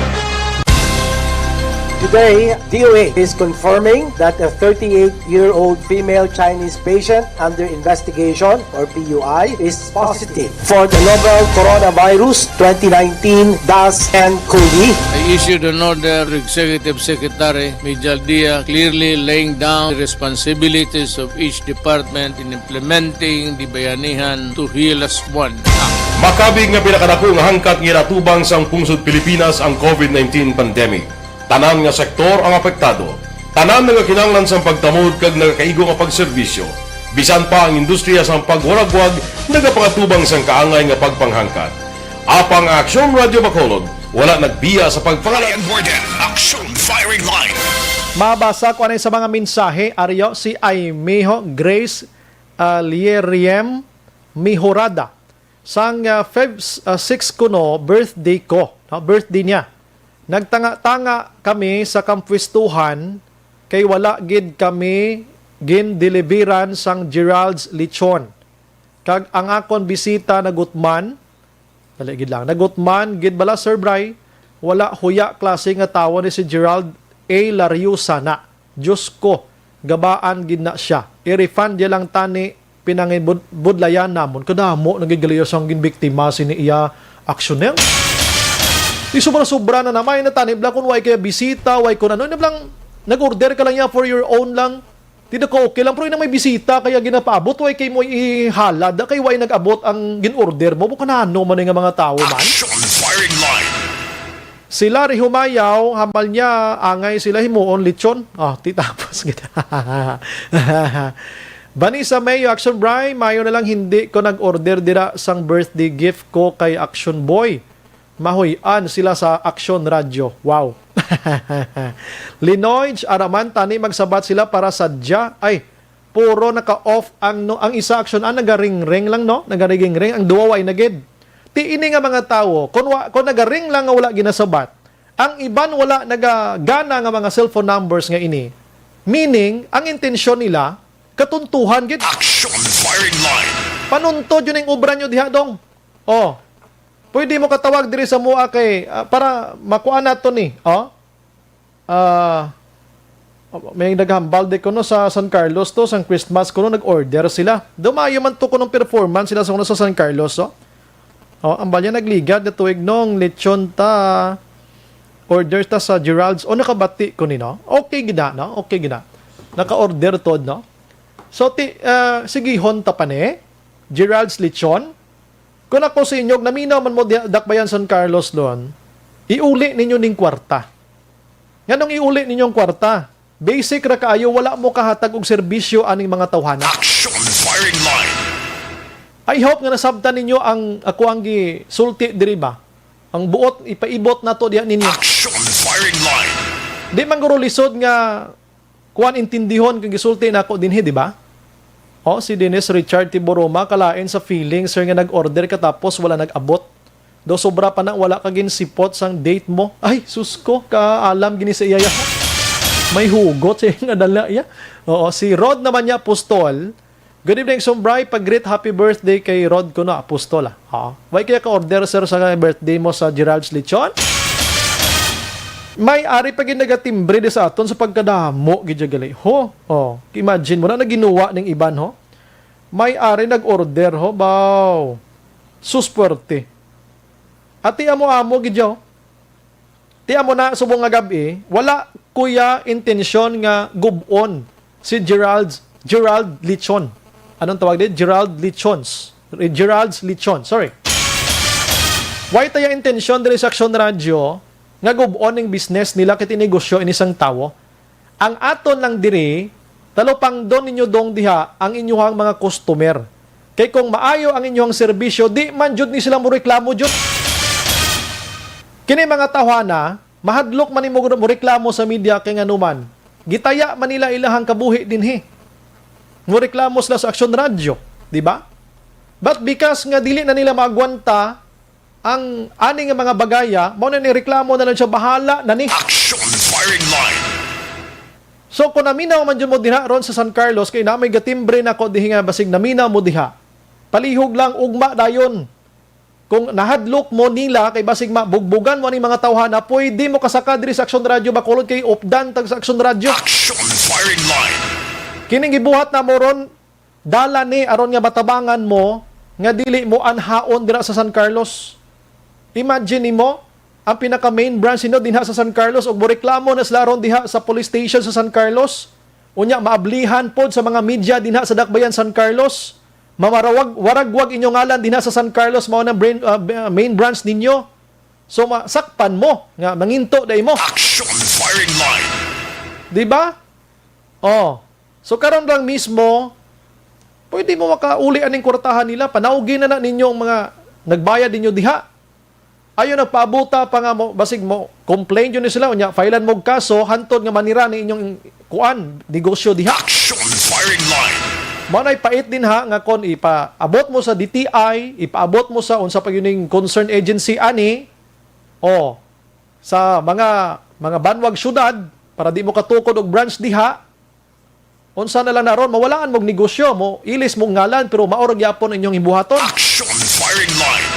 Today, D O H is confirming that a thirty-eight-year-old female Chinese patient under investigation, or P U I, is positive for the novel coronavirus twenty nineteen dash N cov. I issued an order to Executive Secretary Mijal Dia, clearly laying down the responsibilities of each department in implementing the Bayanihan to Heal As One Act. Makabig nga pinakadako nga hangkat nga ginatubang sang pungsod Pilipinas ang COVID nineteen pandemic. Tanan nga sektor ang apektado. Tanan nagakinahanglan sang pagtamod kag nagakaigo nga pagserbisyo. Bisan pa ang industriya sang pagwaragwag nagapangatubang sang kaangay nga pagpanghangkat. Apang ang Aksyon Radyo Bacolod wala nagbiya sa pagpangalagad. Aksyon Firing Line. Mabasa ko anay sa mga mensahe, aryo si Aimeho Grace, ah, Lieriem Mihorada. Sang, ah, Feb, ah, six kuno, birthday ko, no? Birthday niya. Nagtanga-tanga kami sa kampwestuhan kay wala gid kami gindeliveran sang Gerald's lechon. Kag ang akon bisita nagutman, dali gid lang, nagutman gid bala, Sir Bry, wala huya klase nga tawo ni si Gerald A. Lariusana. Diyos ko, gabaan gid na sia. I-refund niya lang tani pinangibud-, budlayan namon. Kadamo nang gigaliyo sang ginbiktima sini iya aksyoner. Di sobra-sobra na naman, natani bala kung way kaya bisita, way kung ano, ina bala, nag-order ka lang niya for your own lang. Di na ka okay lang, pero ina may bisita, kaya ginapaabot, way kay mo ihalad, kay way nag-abot ang gin-order mo, bukan ano man nga mga tao man. Action Firing Line. Sila ri humayaw, hamal niya, angay sila himuon, lechon. Oh, ti tapos gid. Vanessa Mayo, Action Bry, mayo na lang hindi ko nag-order dira sang birthday gift ko kay Action Boy. Mahuy-an sila sa Action Radio. Wow. Linoy, araman tani magsabat sila para sadya. Ay, puro naka-off ang, no, ang isa, Action, ah, nagaringring lang, no? Nagaringring. Ang duwa, way na gid. Ti ini nga mga tawo, kung wa-, kung nagaring lang nga wala ginasabat, ang iban wala nagagana nga mga cellphone numbers nga ini. Meaning, ang intensyon nila, katuntuhan gid. Action Firing Line. Panuntod yun ang obra nyo diha, dong. Oh. Pwede mo katawag diri sa mua kay, ah, para makuha nato ni. Oh. Ah, may naghambal di kuno sa San Carlos to, sang Christmas kuno nag-order sila. Dumayo man to kuno performance sila sa, sa San Carlos, oh. Oh, ang balya nagligad nga tuig nong lechon ta order ta sa Gerald's. O, nakabati ko ni, no? Okay gina, no? Okay gina. Naka-order to, no? So, ti, ah, sigihon ta pa ni Gerald's Lechon. Kung ako sa inyo, naminaw man mo di-, dakbayan San Carlos doon, iuli ninyo ning kwarta. Nganong iuli ninyo ang kwarta? Basic ra kaayo, wala mo kahatag og serbisyo aning mga tawhana. Action Firing Line. I hope nga nasabtan ninyo ang ako ang gisulti diri ba. Ang buot, ipaibot nato diha ninyo. Action Firing Line. Di man guro lisod nga kuan intindihon kag gisulti nako dinhi, di ba? Oh, si Dennis Richard Tiburoma, kalain sa feeling, sir, nga nag-order ka tapos wala nag-abot. Daw sobra pa na wala ka ginsipot sang date mo. Ay, sus ko, kaalam gini sa iya, ya. May hugot sa iya nga dala, ya. Oo, si Rod naman niya, Apostol. Good evening, Sumbray. Pag-greet happy birthday kay Rod ko na, Apostol, ah. Oo. Why kaya ka order, sir, sa birthday mo sa Gerald's Lechon? May ari pa gid nagatimbre di sa aton sa pagkadamo gid gali. Ho? Oh, imagine mo na naginuwa ning iban, ho. May ari nag-order, ho, baw. Sus, puwerte. Ati amo-amo gid, ho. Ti amo na, subong nga gab-i, wala kuya intensyon nga gub-on si Gerald, Gerald Lichon. Anong tawag din? Gerald Lichons. Gerald's Lichon, sorry. Why taya intensyon diri sa Action Radio nga gub-on ning business nila kay tinegosyo ini sang tawo? Ang aton lang diri, talupangdon ninyo dong diha ang inyuhang mga customer. Kay kung maayo ang inyuhang serbisyo, di man jud ni sila moreklamo jud. Kini mga tawhana, mahadlok man ni mo moreklamo sa media kay ngano man. Gitaya man nila ilahang kabuhi dinhi. Moreklamo sila sa Action Radio, di ba? But because nga dili na nila maagwanta ang ani nga mga bagaya, mao na ni reklamo na lang siya, bahala na ni. Action Firing Line. So, kung naminaw man jud mo dinha ron sa San Carlos, kay na may gatimbre nako dihi nga basig naminaw mo diha. Palihog lang, ugma dayon. Kung nahadlok mo nila, kay basig mabugbugan mo aning mga tawhana, pwede mo kasaka diri sa Action Radio Bacolod kay updan tag sa Action Radio. Action Firing Line. Kining gibuhat na mo ron, dala ni aron nga matabangan mo nga dili mo anhaon dira sa San Carlos. Imagine nimo, ang pinaka main branch nino dinha sa San Carlos ug moreklamo na sila ron diha sa police station sa San Carlos. Unya, maablihan pod sa mga media dinha sa Dakbayan San Carlos. Mamarawag-, waragwag inyo ngalan dinha sa San Carlos, mao na brain, ah, b-, ah, main branch ninyo. So, masakpan mo nga manginto day mo. Action firing line. Di ba? Oh. So, karon lang mismo, pwede mo makauli aning kwartahan nila. Panawgi na na ninyo ang mga nagbayad ninyo diha. Ayaw nagpaabota pa nga mo, basig mo, complain yun sila, unya, filean mo kaso, hantod nga manira ni inyong kuan, negosyo diha. Action firing line. Mao na'y pait din ha, nga kon ipaabot mo sa D T I, ipaabot mo sa unsa pa yun yung concern agency ani, o sa mga mga banwag syudad, para di mo katukod og branch diha, unsa na lang na ron, mawalaan mog negosyo mo, ilis mong ngalan, pero mao ra gyapon inyong hibuhaton. Action firing line.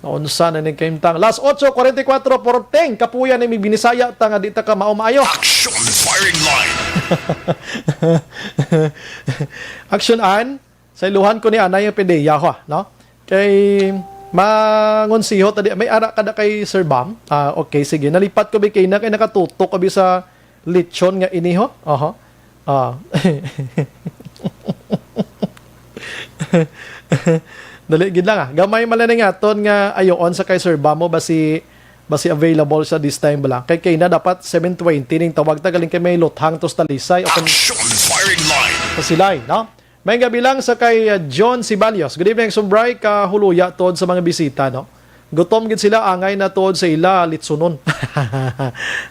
Naunsa na ning kahimtang? Las ocho cuarenta y cuatro, porteng kapuya ni mi Binisaya ta nga di ta ka mao maayo. Action firing line. Action an, sa iluhan ko ni anay ang pideya ko, no? Kay mangonsiho ta di, may ara ka da kay Sir Bam? Ah, okay, sige. Nalipat ko bi kay na kay nakatutok abi sa lechon nga iniho. Oho. Ah. Dali gid lang ah. Gamay man lang ning aton nga ayoon sa kay Sir Bam mo basi basi available sa this time bala. Kay kay na dapat seven twenty ning tawag ta galing kay may luthang to sa Talisay o kung Action firing line. Sa Silay, no? May gabi lang sa kay uh, John Sibalios. Good evening, Sumbray. Kahuluya tuod sa mga bisita, no? Gutom gid sila, angay na tuod sa ila litsunon.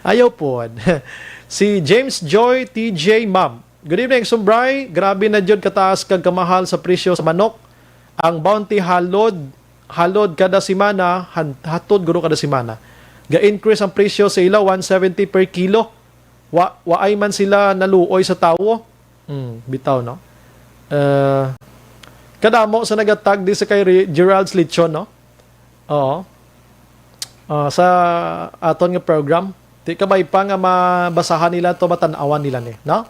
Ayaw pod. Si James Joy T J, ma'am. Good evening, Sumbray. Grabe na jud kataas kag kamahal sa presyo sa manok. Ang Bounty halod, halod kada semana, han- hatod guro kada semana. Ga-increase ang presyo sa ila, one seventy per kilo. Wa, waay man sila naluoy sa tawo. Hmm, bitaw, no? Uh, kadamo sa nagatag di sa kay Re- Gerald's Lechon, no? Oo. Ah, sa aton nga program, di kabay pa nga mabasahan nila to, matan-awan nila ni, no?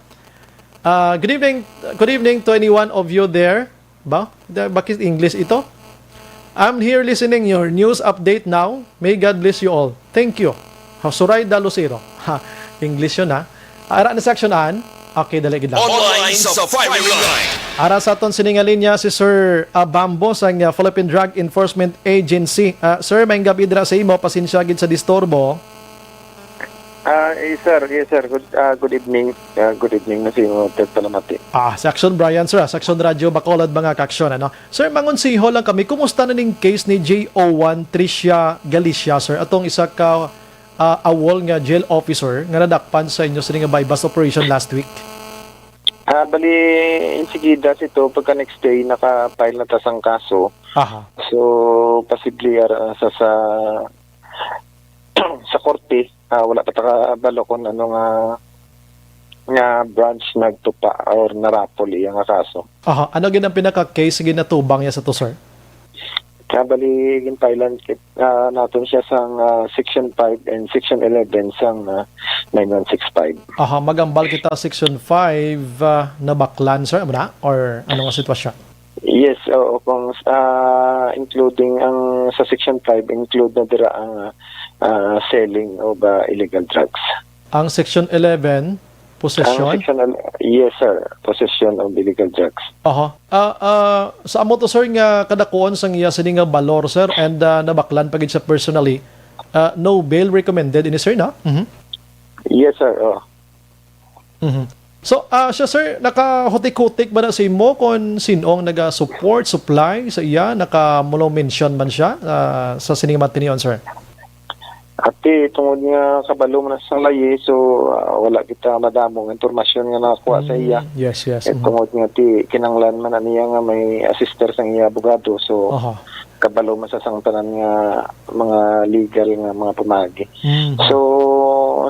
Ah, good evening, good evening to anyone of you there. Ba? Da- Bakit English ito? I'm here listening your news update now. May God bless you all. Thank you. Hasuray da Lucero. Ha, English yun, ha? Ara na section an. Okay, dali gid lang. Online sa firing line. Ara sa aton sining nga linya si Sir Abambo sang uh, Philippine Drug Enforcement Agency. Ah, sir, may gabi dira sa imo. Pasensya gid sa disturbo. Ah, yes, sir. Yes, sir. Good, ah, good evening. Ah, good evening na sa imo, Ted Palamati. Ah, Section Brian, sir. Ah, Section Radyo Bacolod, mga kaaksyon, ano? Sir, mangonsiho lang kami. Kumusta na ning case ni J O one Tricia Galicia, sir? Atong isa ka ah, awol nga jail officer nga nadakpan sa inyo sini nga buy-bust operation last week? Ah, bali, insigida sito, pagka next day, naka-file na ta sang kaso. Aha. So, posible ara sa, sa, sa korte, ah, wala pa ta kabalo kung ano nga, nga branch nagtupa or narapol iya nga kaso. Aha. Ano gid ang pinaka-case nga ginatubang niya sa to, sir? Ah, bali, ginpailan kit, ah, naton siya sang, ah, Section five and Section eleven sang, ah, nine one six five. Aha, magambal kita Section five, ah, nabaklan, sir, amo na? Or ano nga sitwasyon? Yes, oo, kung, ah, including ang sa Section five, include na dira ang, ah, selling of, ah, illegal drugs. Ang Section eleven, Ang possession? Section, yes, sir, possession of illegal drugs. Aha. Ah, ah, sa amo to, sir, nga kadakuon sang iya sini nga balor, sir, and, ah, nabaklan pa gid siya personally, ah, no bail recommended ini, sir, na? Mhm. Yes, sir. Oh. Mhm. So, ah, siya, sir, nakahutik-hutik ba na sa imo kung sino ang naga-support, supply sa iya? Naka-mention man siya, ah, sa sining matinion, sir? Ati, tungod nga kabalo man sa layi, so, ah, wala kita madamo nga impormasyon nga nakakuha sa iya. Mm, yes, yes. Eh, mhm. Tungod nga ti, kinanglan man na niya nga may assister sang iya abogado. So, Aha. kabalo man sa sang tanan nga mga legal nga mga pamagi. Mm. So,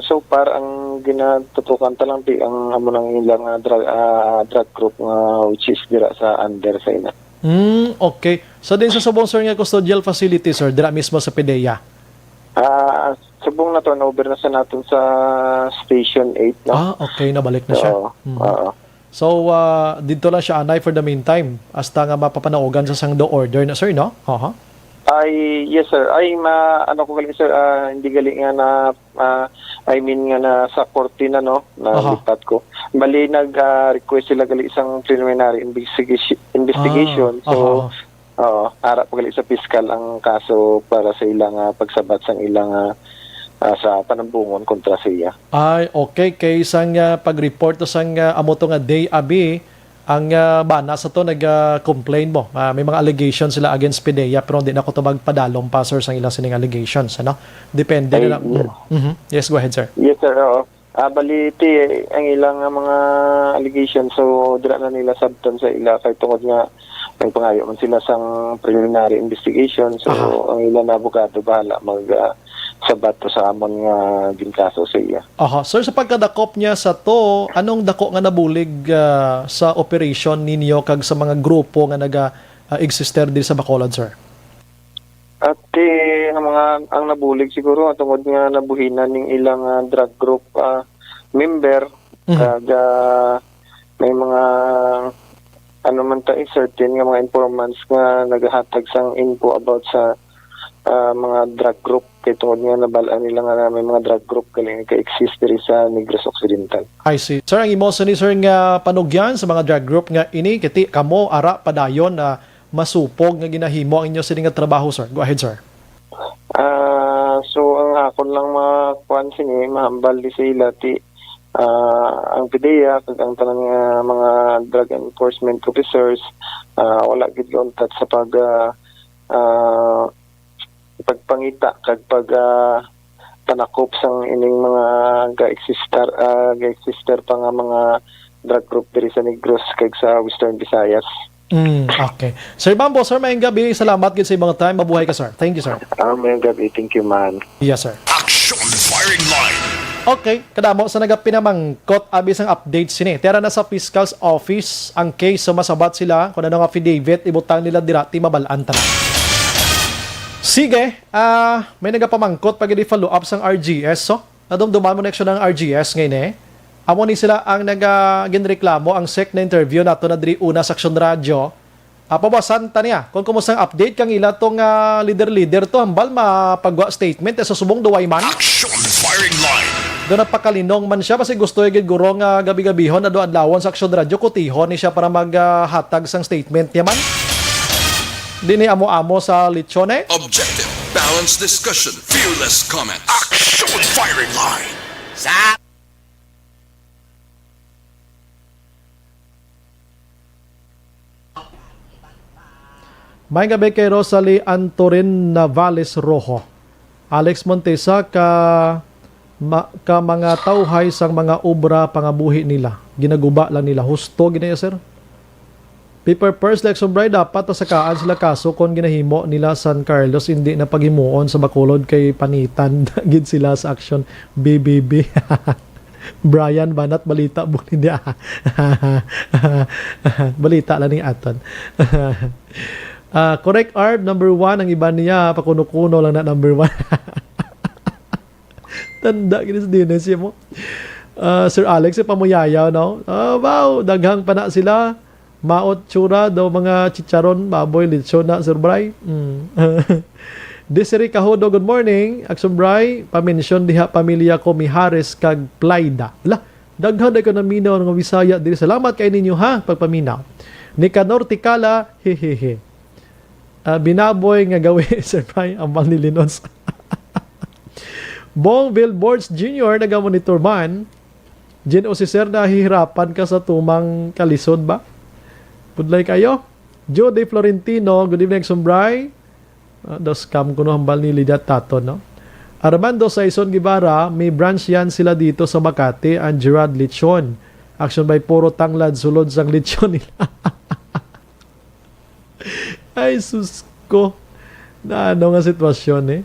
so far, ang ginatutukan ta lang ti, ang amo nang ilang, ah, drug, ah, drug group nga which is dira sa under sa ina. Mm, okay. So, din sa subong, sir, nga custodial facility, sir, dira mismo sa PDEA? Ah, subong na to, na-over na sa naton sa Station eight, no? Ah, okay, nabalik na siya. Oo, Mhm. oo. So, ah, dito lang siya anay for the meantime, hasta nga mapapanaugan sa sang do order na, sir, no? Aha. Ay, yes, sir. Ay, ma-, ano ko galing, sir, ah, hindi galing nga na, ah, I mean nga na sa korte na, no? Aha. Nalipat ko. Bali, nag, ah, request sila gali isang preliminary investigation. Investigation. Ah, So, aha. Oo, ara pa gali sa piskal ang kaso para sa ila nga pagsabat sang ila nga, ah, sa panambungon kontra sa iya. Ay, okay. Kay sang, ah, pag-report o sang, ah, amo to nga day abi, ang, ah, bana sa to nag, ah, complain mo. Ah, may mga allegations sila against PDEA, pero hindi na ko to magpadalom pa, sir, sang ilang sining allegations, ano? Depende Ay, na lang. yeah. Mm. Mhm. Yes, go ahead, sir. Yes, sir. Oo. Ah, bali, ti, ang ilang nga mga allegations, so, dira na nila sabton sa ila kay tungod nga nagpangayo man sila sang preliminary investigation. So, Aha. ang ilang abogado bahala mag, ah, sabat to sa amon nga ginkaso sa iya. Aha. Sir, sa pagkadakop niya sa to, anong dako nga nabulig, ah, sa operation ninyo kag sa mga grupo nga naga, ah, existe diri sa Bacolod, sir? At, eh, ang mga, ang nabulig siguro, ah, tungod nga nabuhinan ning ilang, ah, drug group, ah, member, Mhm. kag, ah, may mga, ano man ta, eh, certain nga mga informants nga nagahatag sang info about sa, ah, mga drug group, kay tungod nga nabal-an nila nga may mga drug group gali nga ka-exist diri sa Negros Occidental. I see. Sir, ang imo sini, sir, nga panugyan sa mga drug group nga ini, kiti kamo ara padayon na masupog nga ginahimo ang inyo sini nga trabaho, sir? Go ahead, sir. Ah, so ang akon lang mga kuan sini, mahambal di sa ila ti, ah, ang PDEA kag ang tanan nga mga drug enforcement officers, ah, wala gid gauntat sa pag, ah, ah, pagpangita kag pag, ah, panakop sang ining mga ga-existar, ah, ga-exister pa nga mga drug group diri sa Negros kag sa Western Visayas. Mm, okay. Sir Bambo, sir, maayong gabi. Salamat gid sa imong time. Mabuhay ka, sir. Thank you, sir. Ah, maayong gabi. Thank you, man. Yes, sir. Action Firing Line. Okay, kadamo sa nagapinamangkot abi sang update sini. Tira na sa fiscal's office ang case, so masabat sila kung ano nga affidavit ibutang nila dira, ti mabalaan ta na. Sige, ah, may nagapamangkot pa gid, follow up sang R G S, so. Nadumduman mo na action ang R G S ngayon, eh. Amo ni sila ang naga-, ginreklamo ang sec na interview nato na diri una sa Action Radio. Ah, pabasan ta niya kung kumusta ang update kang ila tong, ah, leader-leader to, hambal mapagwa statement, eh, sa subong duway man. Action Firing Line. Do napakalinong man siya, basi gusto gid guro nga gabi-gabihon, adlaw-adlawon sa Action Radio, kutihon ni siya para mag, ah, hatag sang statement niya man. Di ni amo-amo sa lechon, eh. Objective, balanced discussion, fearless comments. Action Firing Line. Sa May gabi kay Rosalie Antorin Navales Rojo, Alex Montesa, ka, ma-, ka mga tawhay sang mga obra pangabuhi nila. Ginaguba lang nila. Husto gid na, sir. Paper Purse, Lexon Bray, dapat nasakaan sila kaso kon ginahimo nila San Carlos, hindi na paghimuon sa Bacolod kay panitan gid sila sa aksyon. B B B. Brian Banat, balita mo, hindi, ah. Balita lang ni aton. Ah, correct, Arb, number one. Ang iban niya, pakuno-kuno lang na number one. Tanda gini sa D N S mo. Ah, Sir Alex, eh, pamuyayaw, no? Ah, wow, daghang pa na sila. Maot tsura daw, mga chicharon, baboy, lechon na, Sir Bray. Mm. Desiree Cahodo, good morning. Action Bray, pamensyon diha pamilya ko Mijares kag Plaida. Ala, daghan ay ka naminaw nga Bisaya diri. Salamat kay ninyo, ha, pagpaminaw. Nicanor Tikala, hehehe. Ah, binaboy nga gawi, Sir Bray, ang Manlilinos. Bong Billboards Junior, naga-monitor man. Jen o si Sir, nahihirapan ka sa tumang kalisod ba? Budlay kayo. Judy Florentino, good evening, Sumbray. Ah, daw scam kuno hambal ni Lidia Tato, no? Armando Saison Guevara, may branch yan sila dito sa Makati, ang Gerard Lechon. Action by puro tanglad, sulod sang lechon nila. Ay, sus ko. Na ano nga sitwasyon, eh.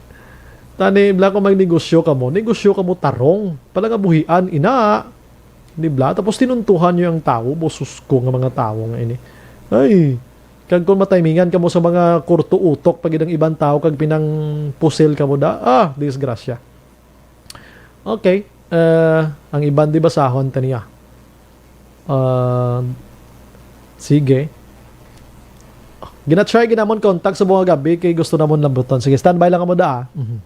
Tani, bla, kung magnegosyo ka mo, negosyo ka mo tarong. Pala nga buhian, ina. Di bla? Tapos tinuntuhan niyo ang tao. Bo, sus ko nga mga tao nga ini. Ay, kag kung mataymingan ka mo sa mga kurto utok, pag ang ibang tao, kag pinang pusil ka mo da, ah, disgrasya. Okay. Eh, ang iban di basahon ta niya. Ah, sige. Gina-try ginamon contact sa buong gabi kay gusto namon lambuton. Sige, standby lang kamo da, ah. Mhm.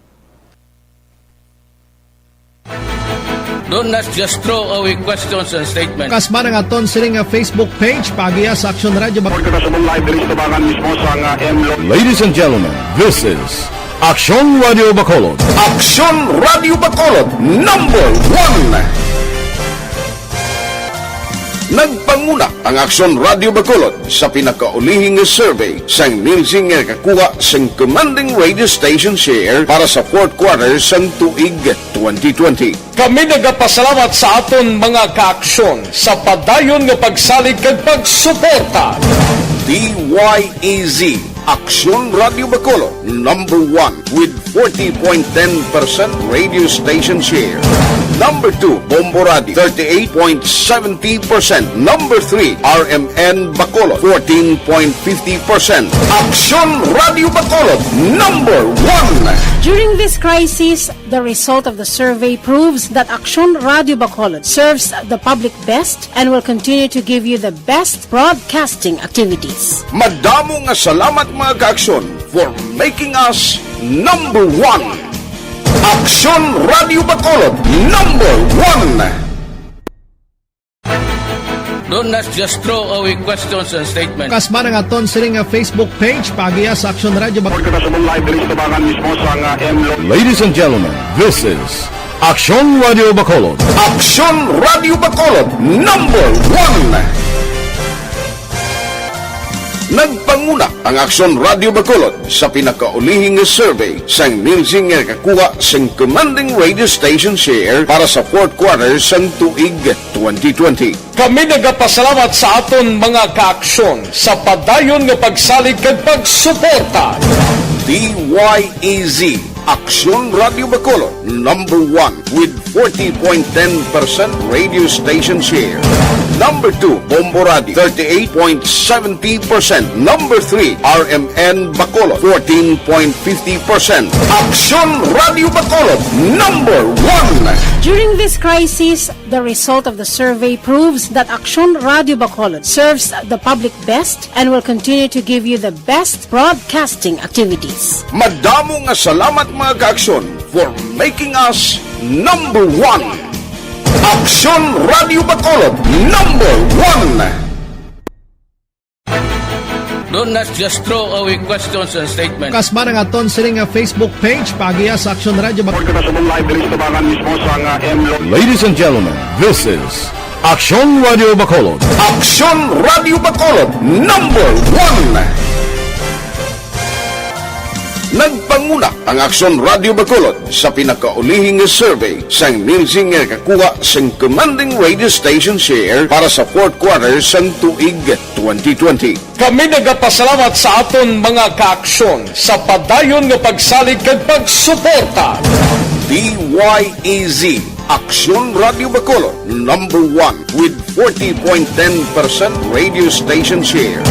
Don't not just throw away questions and statements. Kasma ang aton sini nga Facebook page, pagiya sa Aksyon Radio Bacolod. Kita sa live diri sa tabangan mismo sa nga M Lo- Ladies and gentlemen, this is Aksyon Radio Bacolod. Aksyon Radio Bacolod, number one. Nagpanguna ang Aksyon Radio Bacolod sa pinakaulihi nga survey sang Nielsen nga nakakuha sang commanding radio station share para sa fourth quarter sang tuig twenty twenty. Kami nagapasalamat sa aton mga kaaksyon sa padayon nga pagsalig kag pagsuporta. D Y E Z, Aksyon Radio Bacolod, number one with forty point ten percent radio station share. Number two, Bombo Radio, thirty-eight point seventy percent. Number three, R M N Bacolod, fourteen point fifty percent. Aksyon Radio Bacolod, number one. During this crisis, the result of the survey proves that Aksyon Radio Bacolod serves the public best and will continue to give you the best broadcasting activities. Madamo nga salamat, mga kaaksyon, for making us number one. Aksyon Radio Bacolod, number one. Don't not just throw away questions and statements. Kasma ang aton sini nga Facebook page, pagiya sa Aksyon Radio Bacolod. Kita sa live diri sa tabangan mismo sa nga M Lo- Ladies and gentlemen, this is Aksyon Radio Bacolod. Aksyon Radio Bacolod, number one. Nagpanguna ang Aksyon Radio Bacolod sa pinakaulihi nga survey sang Nielsen nga nakakuha sang commanding radio station share para sa fourth quarter sang tuig twenty twenty. Kami nagapasalamat sa aton mga kaaksyon sa padayon nga pagsalig kag pagsuporta. D Y E Z, Aksyon Radio Bacolod, number one with forty point ten percent radio station share. Number two, Bombo Radio, thirty-eight point seventy percent. Number three, R M N Bacolod, fourteen point fifty percent. Aksyon Radio Bacolod, number one. During this crisis, the result of the survey proves that Aksyon Radio Bacolod serves the public best and will continue to give you the best broadcasting activities. Madamo nga salamat, mga kaaksyon, for making us number one. Aksyon Radio Bacolod, number one. Don't not just throw away questions and statements. Kasma ang aton sini nga Facebook page, pagiya sa Aksyon Radio Bacolod. Kita sa live diri sa tabangan mismo sa nga M Lo- Ladies and gentlemen, this is Aksyon Radio Bacolod. Aksyon Radio Bacolod, number one. Nagpanguna ang Aksyon Radio Bacolod sa pinakaulihi nga survey sang Nielsen nga nakakuha sang commanding radio station share para sa fourth quarter sang tuig twenty twenty. Kami nagapasalamat sa aton mga kaaksyon sa padayon nga pagsalig kag pagsuporta. D Y E Z, Aksyon Radio Bacolod, number one with forty point ten percent radio station share.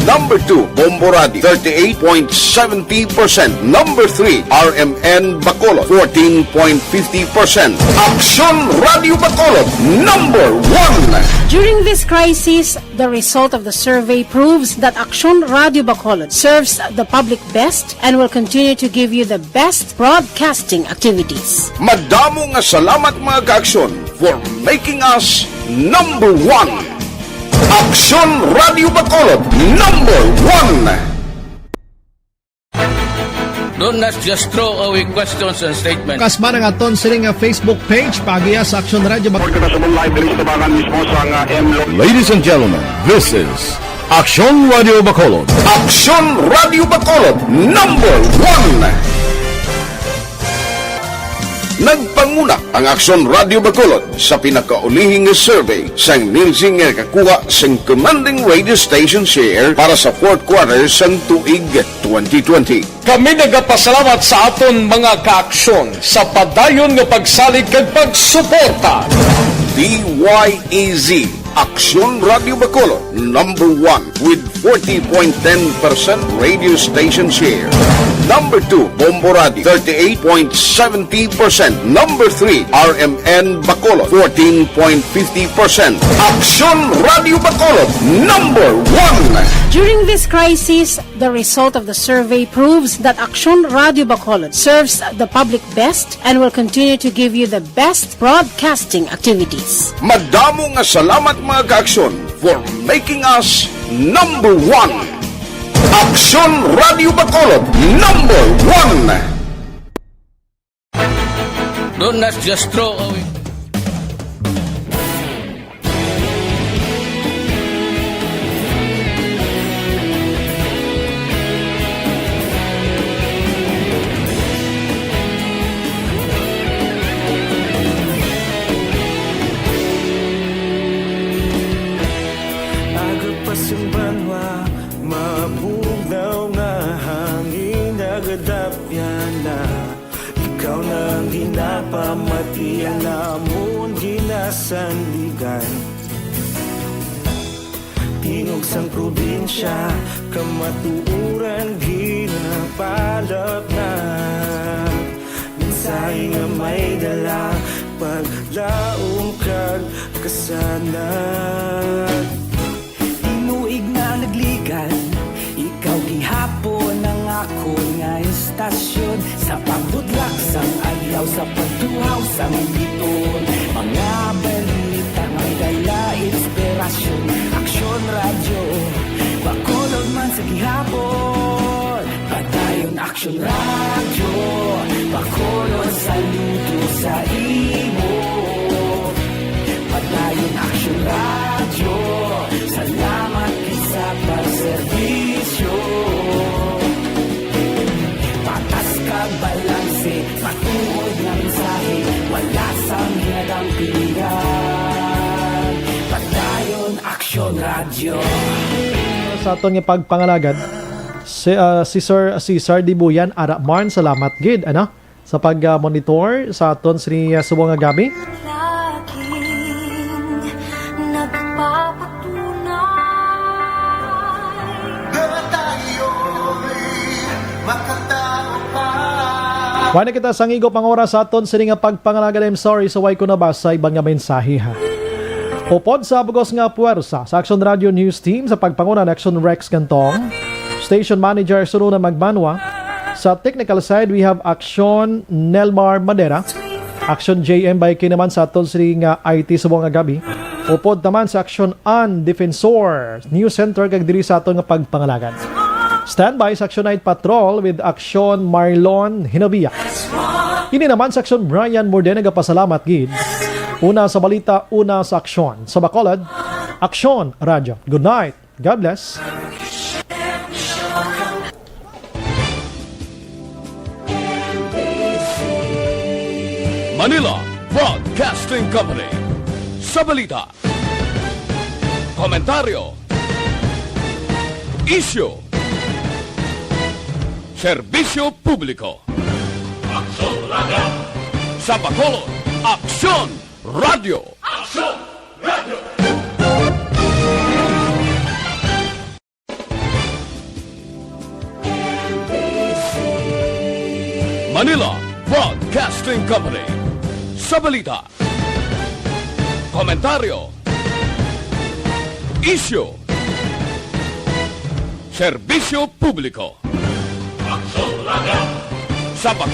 Number two, Bombo Radio, thirty-eight point seventy percent. Number three, R M N Bacolod, fourteen point fifty percent. Aksyon Radio Bacolod, number one. During this crisis, the result of the survey proves that Aksyon Radio Bacolod serves the public best and will continue to give you the best broadcasting activities. Madamo nga salamat, mga kaaksyon, for making us number one. Aksyon Radio Bacolod, number one. Don't not just throw away questions and statements. Kasma ang aton sini nga Facebook page, pagiya sa Aksyon Radio Bacolod. Kita sa live diri sa tabangan mismo sa nga M Lo- Ladies and gentlemen, this is Aksyon Radio Bacolod. Aksyon Radio Bacolod, number one. Nagpanguna ang Aksyon Radio Bacolod sa pinakaulihi nga survey sang Nielsen nga nakakuha sang commanding radio station share para sa fourth quarter sang tuig twenty twenty. Kami nagapasalamat sa aton mga kaaksyon sa padayon nga pagsalig kag pagsuporta. D Y E Z, Aksyon Radio Bacolod, number one with forty point ten percent radio station share. Number two, Bombo Radio, thirty-eight point seventy percent. Number three, R M N Bacolod, fourteen point fifty percent. Aksyon Radio Bacolod, number one. During this crisis, the result of the survey proves that Aksyon Radio Bacolod serves the public best and will continue to give you the best broadcasting activities. Madamo nga salamat, mga ka-Aksyon, for making us number one. Aksyon Radio Bacolod, number one. Don't, not just throw away. Aga pa sing banwa, mabugnaw nga hangin, nagadapya na. Ikaw na ang ginapamatian namon, ginasandigan. Tingog sang probinsya, kamatuoran ginapalapnat. Mensahe nga may dala, paglaom kag kasanag. Tinuig na nagligan, ikaw gihapon ang akon nga istasyon. Sa pagbudlak sang adlaw, sa pagtuhaw sang biton, mga balita may dala inspirasyon. Aksyon Radyo Bacolod man sa gihapon. Padayon Aksyon Radyo Bacolod, saludo sa imo. Padayon Aksyon Radyo, salamat gid sa pagserbisyo. Patas kag balanse, matuod nga mensahe, wala sang ginadampigan. Padayon Aksyon Radyo. Sa aton nga pagpangalagad, si, ah, si Sir, si Sir Dibuyan, ara man, salamat gid, ano, sa pag, ah, monitor sa aton sini, ah, subong nga gabi. Laging nagpapatunay. Tayo'y makatao pa. Wala na kita sang higop nga oras sa aton sini nga pagpangalagad. I'm sorry sa way ko nabasa iban nga mensahe, ha. Upod sa bugos nga puwersa sa Aksyon Radio News Team, sa pagpanguna ni Aksyon Rex Cantong, Station Manager Sununa Magbanwa. Sa technical side, we have Aksyon Nelmar Madera, Aksyon J M Baiki naman sa aton sini nga I T subong nga gabi. Upod naman sa Aksyon An Defensor News Center kag diri sa aton nga pagpangalagad. Standby sa Aksyon Night Patrol with Aksyon Marlon Hinobia. Ini naman sa Aksyon Brian Morde nagapasalamat gid. Una sa balita, una sa aksyon. Sa Bacolod, Aksyon Radyo. Good night. God bless. Manila Broadcasting Company. Sa balita, komentaryo, isyu, serbisyo publiko. Aksyon Radyo. Sa Bacolod, Aksyon Radyo. Aksyon Radyo. Manila Broadcasting Company. Sa balita, komentaryo, isyu, serbisyo publiko. Aksyon Radyo. Sa Bacolod,